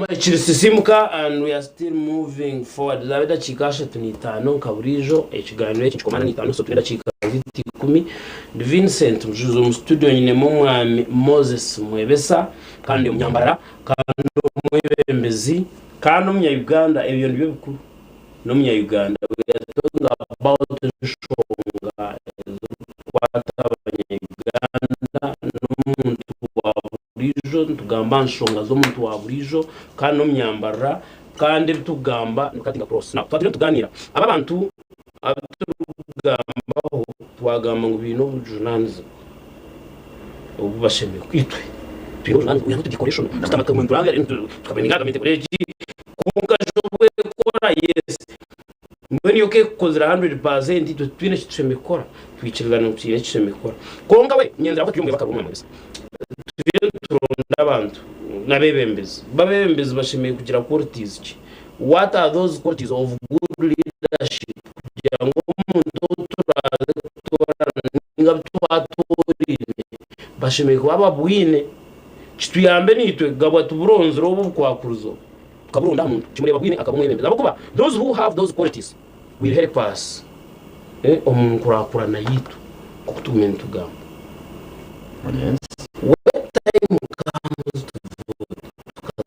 Ekiri Sisimuka and we are still moving forward. Zaaba edakiika 35 nka buriijo ekiganiro eki nikikomana n'itaano so twine edakiika ziti 10. Ndi Vincent Mujuzi omu studio nyinemu omwami Moses Mwebesa kandi omunyambarara kandi omwebembezi kandi omunya Uganda ebyo nibyo bikuru n'omunya Uganda we are talking about enshonga ezirikukwata abanya Uganda n'omuntu wa buriijo nitugamba aha nshonga z'omuntu wa buriijo kandi n'omunyambarara kandi ebi turikugamba ni cutting across. Now twaba turiyo nitugaaniira aba abantu abu turikugambaho Twagamba ngu baine obujunaanizibwa obu bashemereire itwe twine obujunaanizibwa we are not decoration kwonka shi obu ekora yes mbwenu yo kekukozire 100% itwe titwine eki tushemereire kukora twikirizana ngu tihaine eki tushemereire kukora kwonka we nyenzire ahabw'okuba turi omu ibaka rimwe turiyo nituronda abantu n'abeebembezi bo abeebembezi bashemereire kugira qualities ki what are those qualities of good leadership kugira ngu omuntu ou turaaze kutoorana nainga abu twatooraine bashemereire kuba babwine kituyambe naitwe kugabwa tuburonzire obu obukwakurizo tukaburonda aha muntu kimureeba bwine akaba omwebembezi ahabw'okuba those who have those qualities will help us omu nkurakurana yaitu nk'oku tugume nitugamba. When time comes to vote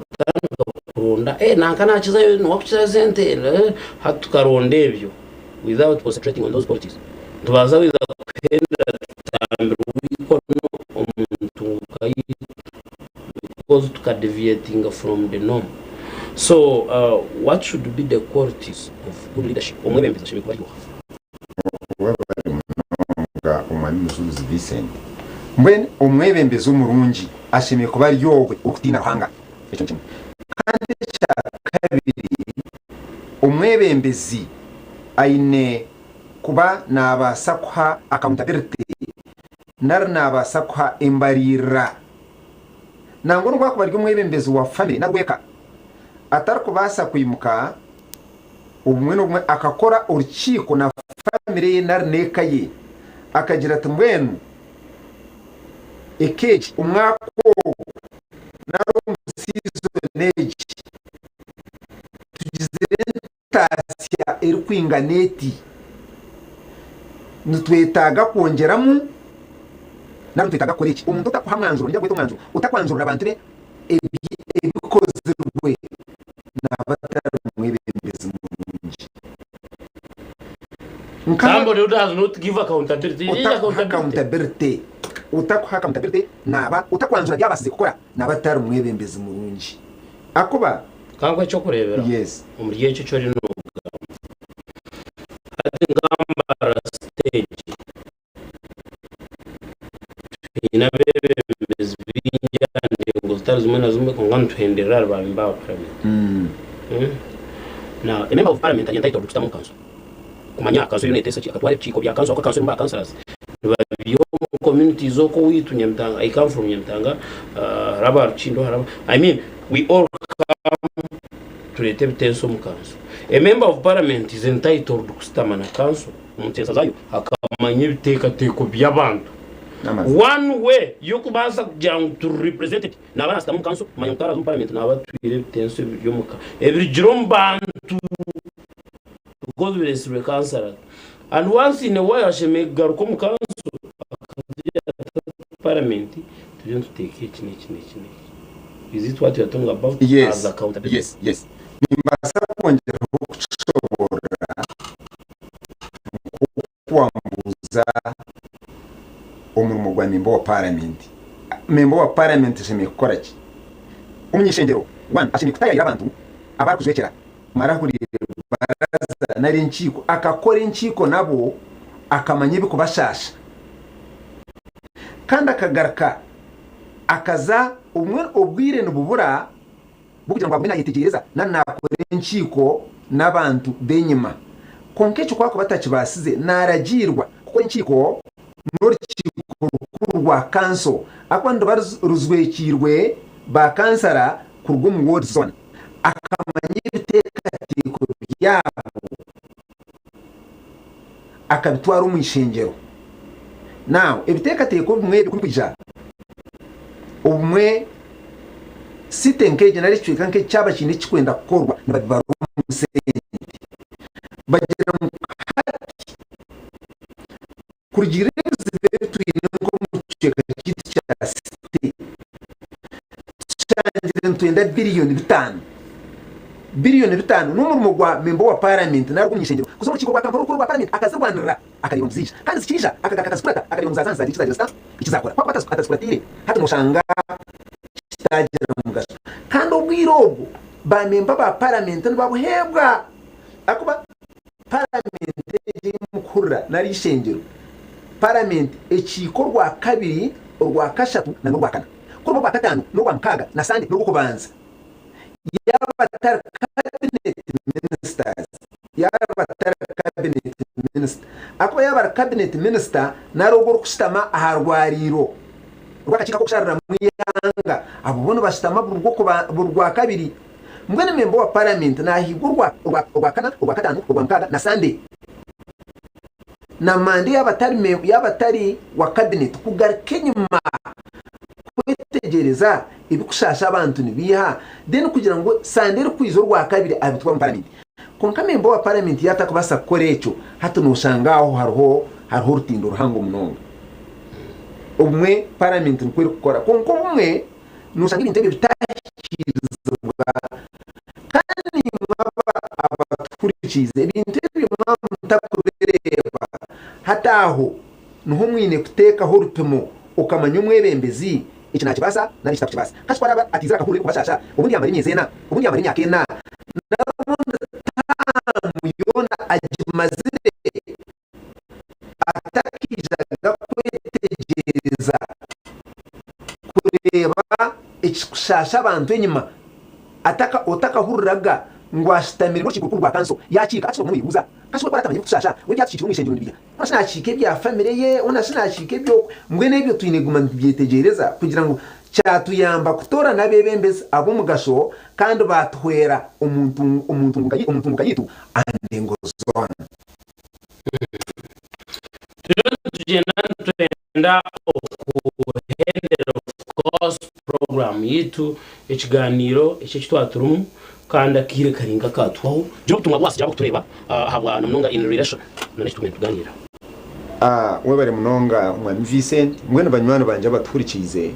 tukatandika kuronda eh nanka nakizayo niwe akukizayo sente eh hati tukaronda ebyo without concentrating on those qualities nitubaasa kwija kuhendera tutambirwe eikono omu ntunguka yaitu because tuka deviatinga from the norm so what should be the qualities of good leadership omwebembezi ashemereire kuba ari oha? Webare munonga Omwami Mujuuzi Vincent. Mbwenu omwebembezi omurungi ashemereire kuba ari ogwe orikutiina Ruhanga. Ekyo nikimwe. Kandi ekya kabiri, omwebembezi aine kuba naabaasa kuha accountability nari naabaasa kuha embariirira. Nangwa n'obu akuba ari omwebembezi wa famire nari ow'eka, atarikubaasa kwimuka obumwe n'obumwe akakora orukiiko na famire ye nari n'eka ye akagira ati mbwenu eka egi omwaka ogu nari omu siizoni egi tugizire entaasya erikwingana eti, nitwetaaga kwongyeramu nari nitwetaaga kukora eki. Omuntu otakuha mwanzuro, niinyija kugweta omwanzuro, otakwanzurira bantu be ebikozirwe naaba atari mwebembezi murungi. Somebody who does not give accountability. Otakuha accountability, otakuha accountability naaba otakwanzura ebi abaasize kukora naaba atari mwebembezi murungi. Akuba. Kankuhe ekyokureeberaho Yes. omuri ekyo eki oriyo noogamba. Hati nka Mbarara stage twine abeebembezi baingi aha ndengo zitari zimwe na zimwe kwonka nituhenderera ahari ba member ba parliament. Now a member of parliament ari entitled kushutama omu kanso kumanya kanso eriyo neeteesa ki, akatwara ebikiiko bya kanso ahabw'okuba kanso erimu ba councillors nibabiiha omu communities okwo owaitu Nyamitanga, I come from Nyamitanga, hariho aba Rukindo hariho I mean we all come tureete ebiteeso omu kanso. A member of parliament is entitled kushutama na kanso omu nteesa zaayo akamanya ebiteekateeko by'abantu. One way y'okubaasa kugira ngu turi represented naaba naashutama omu kanso kumanya ngu ku araaze omu parliament naaba atwire ebiteeso ebiri omu ka ebirugire omu bantu because bireetsirwe councillors and once in a while ashemereire kugaruka omu kanso akagira ati parliament turiyo nituteeka eki n'eki n'eki n'eki. Is it what you are talking about as Yes, accountability? yes, yes. Nimbaasa kwongyeraho kukishoboorora nk'oku wambuuza omurimo gwa memba wa paramenti. Memba wa paramenti ashemereire kukora ki? Omuny'ishengyero, one, ashemereire kutaayaayira abantu abu arikujwekyera, mara ahuriire baraza nari enkiiko, akakora enkiiko nabo akamanya ebirikubashaasha. Kandi akagaruka akaza obumwe obwire nibubura bw'okugira ngu agume naayetegyereza nari naakora enkiiko n'abantu b'enyima. Kwonka ekyo ku arikuba atakibaasize, naaragiirwa kukora enkiiko n'orukiiko rukuru rwa kanso ahakuba niruba rujwekiirwe baakansara kuruga omu woodi zoona. Akamanya ebiteekateeko byabo akabitwara omu ishengyero. Now ebiteekateeko ebimwe ebi kurikwija obumwe site nk'egi nari ekicweka nk'eki kyaba kiine ekikwenda kukorwa nibabibara omu sente. Bagira ngu hati kurugiirira ebizibu ebi twine nk'omu kicweka kyaitu kya site, tushangire nitwenda biriyoni bitaano. Biriyoni bitaano n'omurimo gwa memba wa paramenti nari ogw'omuny'ishengyero kuza omu rukiiko rwa Kampala orukuru rwa paramenti akazirwanirira akareeba ngu ziija. Kandi zikiija akagaruka akazikurata akareeba ngu zaaza aha zaagira eki zaagira zita eki zaakora. Ku akuba atazikuratiire hati nooshanga kitaagira mugasho. Kandi obwire obwo ba memba ba paramenti nibabuheebwa ahakuba paramenti egi ei murikuhurira nari eishengyero. Paramenti ekiika Orwakabiri, Orwakashatu na n'Orwakana. Ku ruba Orwakataano n'Orwamukaaga na Sande n'Orwokubanza. Yaaba atari Cabinet Ministers, yaaba atari Cabinet Minister. Ahakuba yaaba ari Cabinet Minister nari ogwo orikushutama aha rwariiro rw'akakiiko ak'okushariramu eihanga, abo bo nibashutama buri Rwakabiri. Mbwenu memba wa Paramenti naahigwa Orwakana, Orwakataano, Orwamukaaga na Sande. Na Mande yaaba atari wa Cabinet kugaruka enyima kwetegyereza ebikushaasha abantu nibiiha then kugira ngu Sande erikwija Orwakabiri abitware omu Paramenti. Kwonka memba wa Paramenti yaaba atakubaasa kukora ekyo, hati nooshanga aho hariho orutindo ruhango munonga. Obumwe Paramenti nikwo erikukora kwonka obumwe Nooshanga ebintu ebyo bitahikiirizibwa. Kandi naimwe abatuhurikiize, ebintu ebyo mwaba mutakubireeba, hati aho niho mwine kuteekaho orupimo okamanya omwebembezi eki naakibaasa nari eki tarikukibaasa. Hati ku araabe ataizire akahurira ebirikubashaasha, obundi yaamara emyezi ena, obundi yaamara emyaka ena, nari obundi taamu yoona agimazire atakaijaga kwetegyereza kureeba ekirikushaasha abantu enyima, otakahuriraga ngu ashutamire n'orukiiko rukuru rwa kanso yaakiika, hati obu noyebuuza, Kasi we ku araatamanya ebirikushaasha, we ebyatukiikire omu ishengyero nibiiha? Hoona shi naakiika ebya famire ye? Hoona shi naakiika eby'okwe? Mbwenu ebyo twine kuguma nitubyetegyereza kugira ngu kyatuyamba kutoorana abeebembezi ab'omugasho kandi baatuhwera omu ntunguka yaitu aha ndengo zoona. Turiyo nitugyenda nitwenda okuhendera of course program yaitu ekiganiiro eki eki twaba turimu kandi akaire kari nk'akatuhwaho. Gira obutumwa obu watsigira abarikutureeba ahabwa na munonga in relation na n'eki tugumire nituganiira. Webare munonga Mwami Vincent. Mbwenu banywani bangye abatuhurikiize,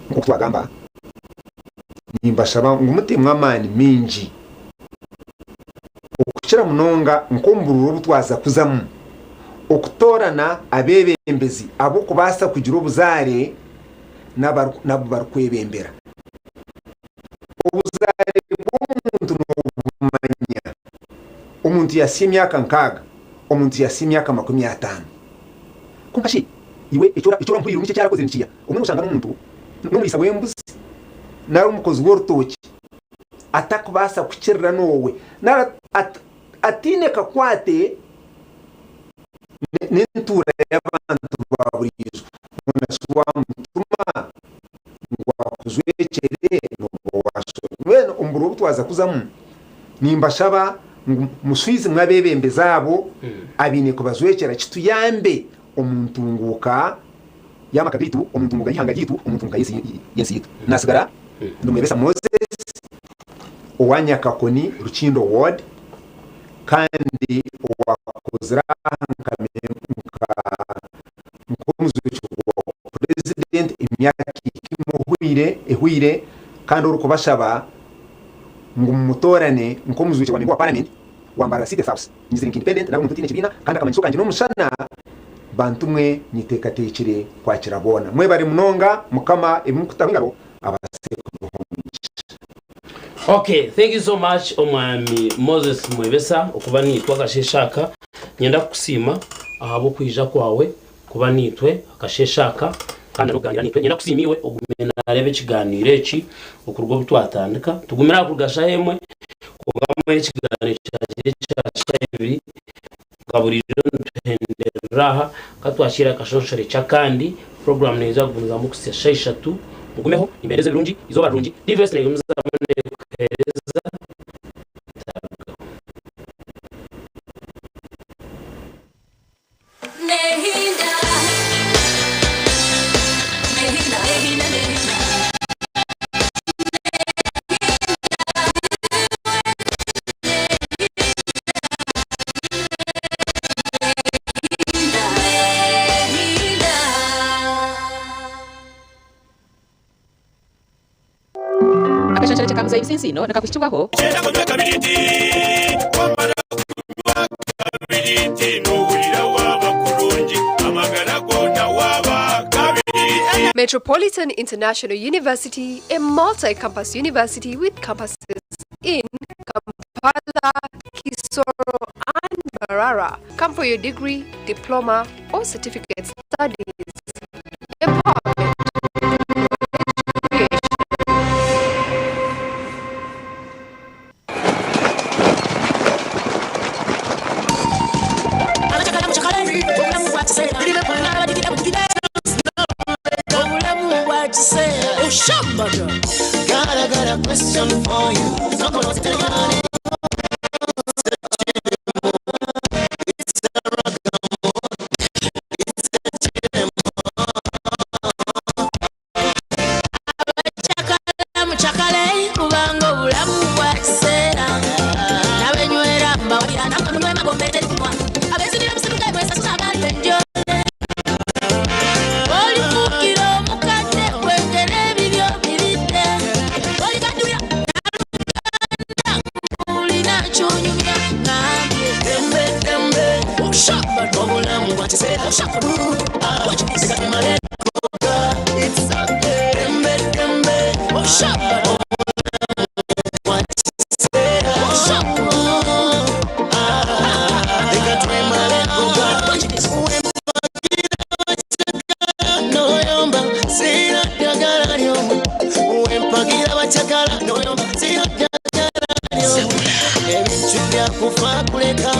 nk'oku twagamba, nimbashaba ngu mutemu amaani maingi okukira munonga nk'omu bururu obu twaza kuzamu, okutoorana abeebembezi ab'okubaasa kugira obuzaare n'abu barikwebembera. Obuzaare bw'omuntu noobumanya. Omuntu yaasya emyaka nkaaga, omuntu yaasya emyaka 50. Kwonka shi iwe eki oramuhuriire niki eki arakozire nikiiha? Obumwe nooshanga n'omuntu n'omuriisa w'embuzi nari omukozi w'orutookye atakubaasa kukirira n'owe nari ataine kakwate n'entuura y'abantu ba buriijo. Hoona shi waamutuma ngu akujwekyere nooba waashobya. Mbwenu omu buro obu twaza kuzamu, nimbashaba ngu mushwizimwe abeebembezi abo abaine kubajwekyera kituyambe omu ntunguuka y'amaka gaitu, omu ntunguuka y'eihanga ryaitu, omu ntunguuka y'ensi yaitu. Naatsigara ndi Mwebesa Moses owa Nyakakoni Rukindo Ward kandi owaakozire aha nk'omujwekye wa Purezidenti emyaka ikumi ehweire kandi orikubashaba ngu mumutoorane nk'omujwekye wa Memba wa Paramenti wa Mbarara City South. Nyizire nka Independent nari omuntu otaine kibiina kandi akamanyiso kangye n'omushana. Bantu mwe nyeteekateekire kwakira boona. Mwebare munonga Mukama ebi murikutaho engaro abaase kubiha omugisha. Ok thank you so much omwami Moses Mwebesa okuba naitwe akasheeshe aka. Niinyenda kukusiima ahabw'okwija kwawe kuba naitwe akasheeshe aka kandi n'okugaaniira naitwe. Niinyenda kusiima iwe ogumire naareeba ekigaaniiro eki okuruga obu twatandika. Tugumire aha kuruga shaaha emwe kwonka mbwenu ekigaaniiro kyagira ekya shaaha ibiri nka buriijo nituhenderera aha. Ka twakiire akashonshore ky'akandi, puroguraamu neija kugumizamu kuhitsya shaaha ishatu. Mugumeho, nimbeereza ebirungi, eizooba rirungi. TVS neegumizamu neekuheereza. Mutarugaho. Akashansharakye ka Muzei Bisinsiino nikakuhikibwaho. Metropolitan International University, a multi-campus university with campuses in Kampala, Kisoro, and Mbarara. Come for your degree, diploma, or certificate studies. Empowerment. Knowledge creation. Obulamu bwa kiseera oshambaga. Got a question for you. Mukyakale kubanga obulamu bwa kiseera nabenywera mbawulira namwe munywe magombe terikunywa abezinira musiruke mwesasuza abantu enjole olifuukira omukadde kwengera ebibyo biridde olikadulya naluganda mulina kyonyumya ngambye Dembe, dembe. oshamba Obulamu bwa kiseera. Tumale koga. It's okay. Dembe, dembe. oshamba Bwa kiseera. Leka twemale koga. Noyomba, sina ddagala lyo. Wempagira bakyakala, noyomba, sina ddagala lyo. Ebintu byakufa kuleka.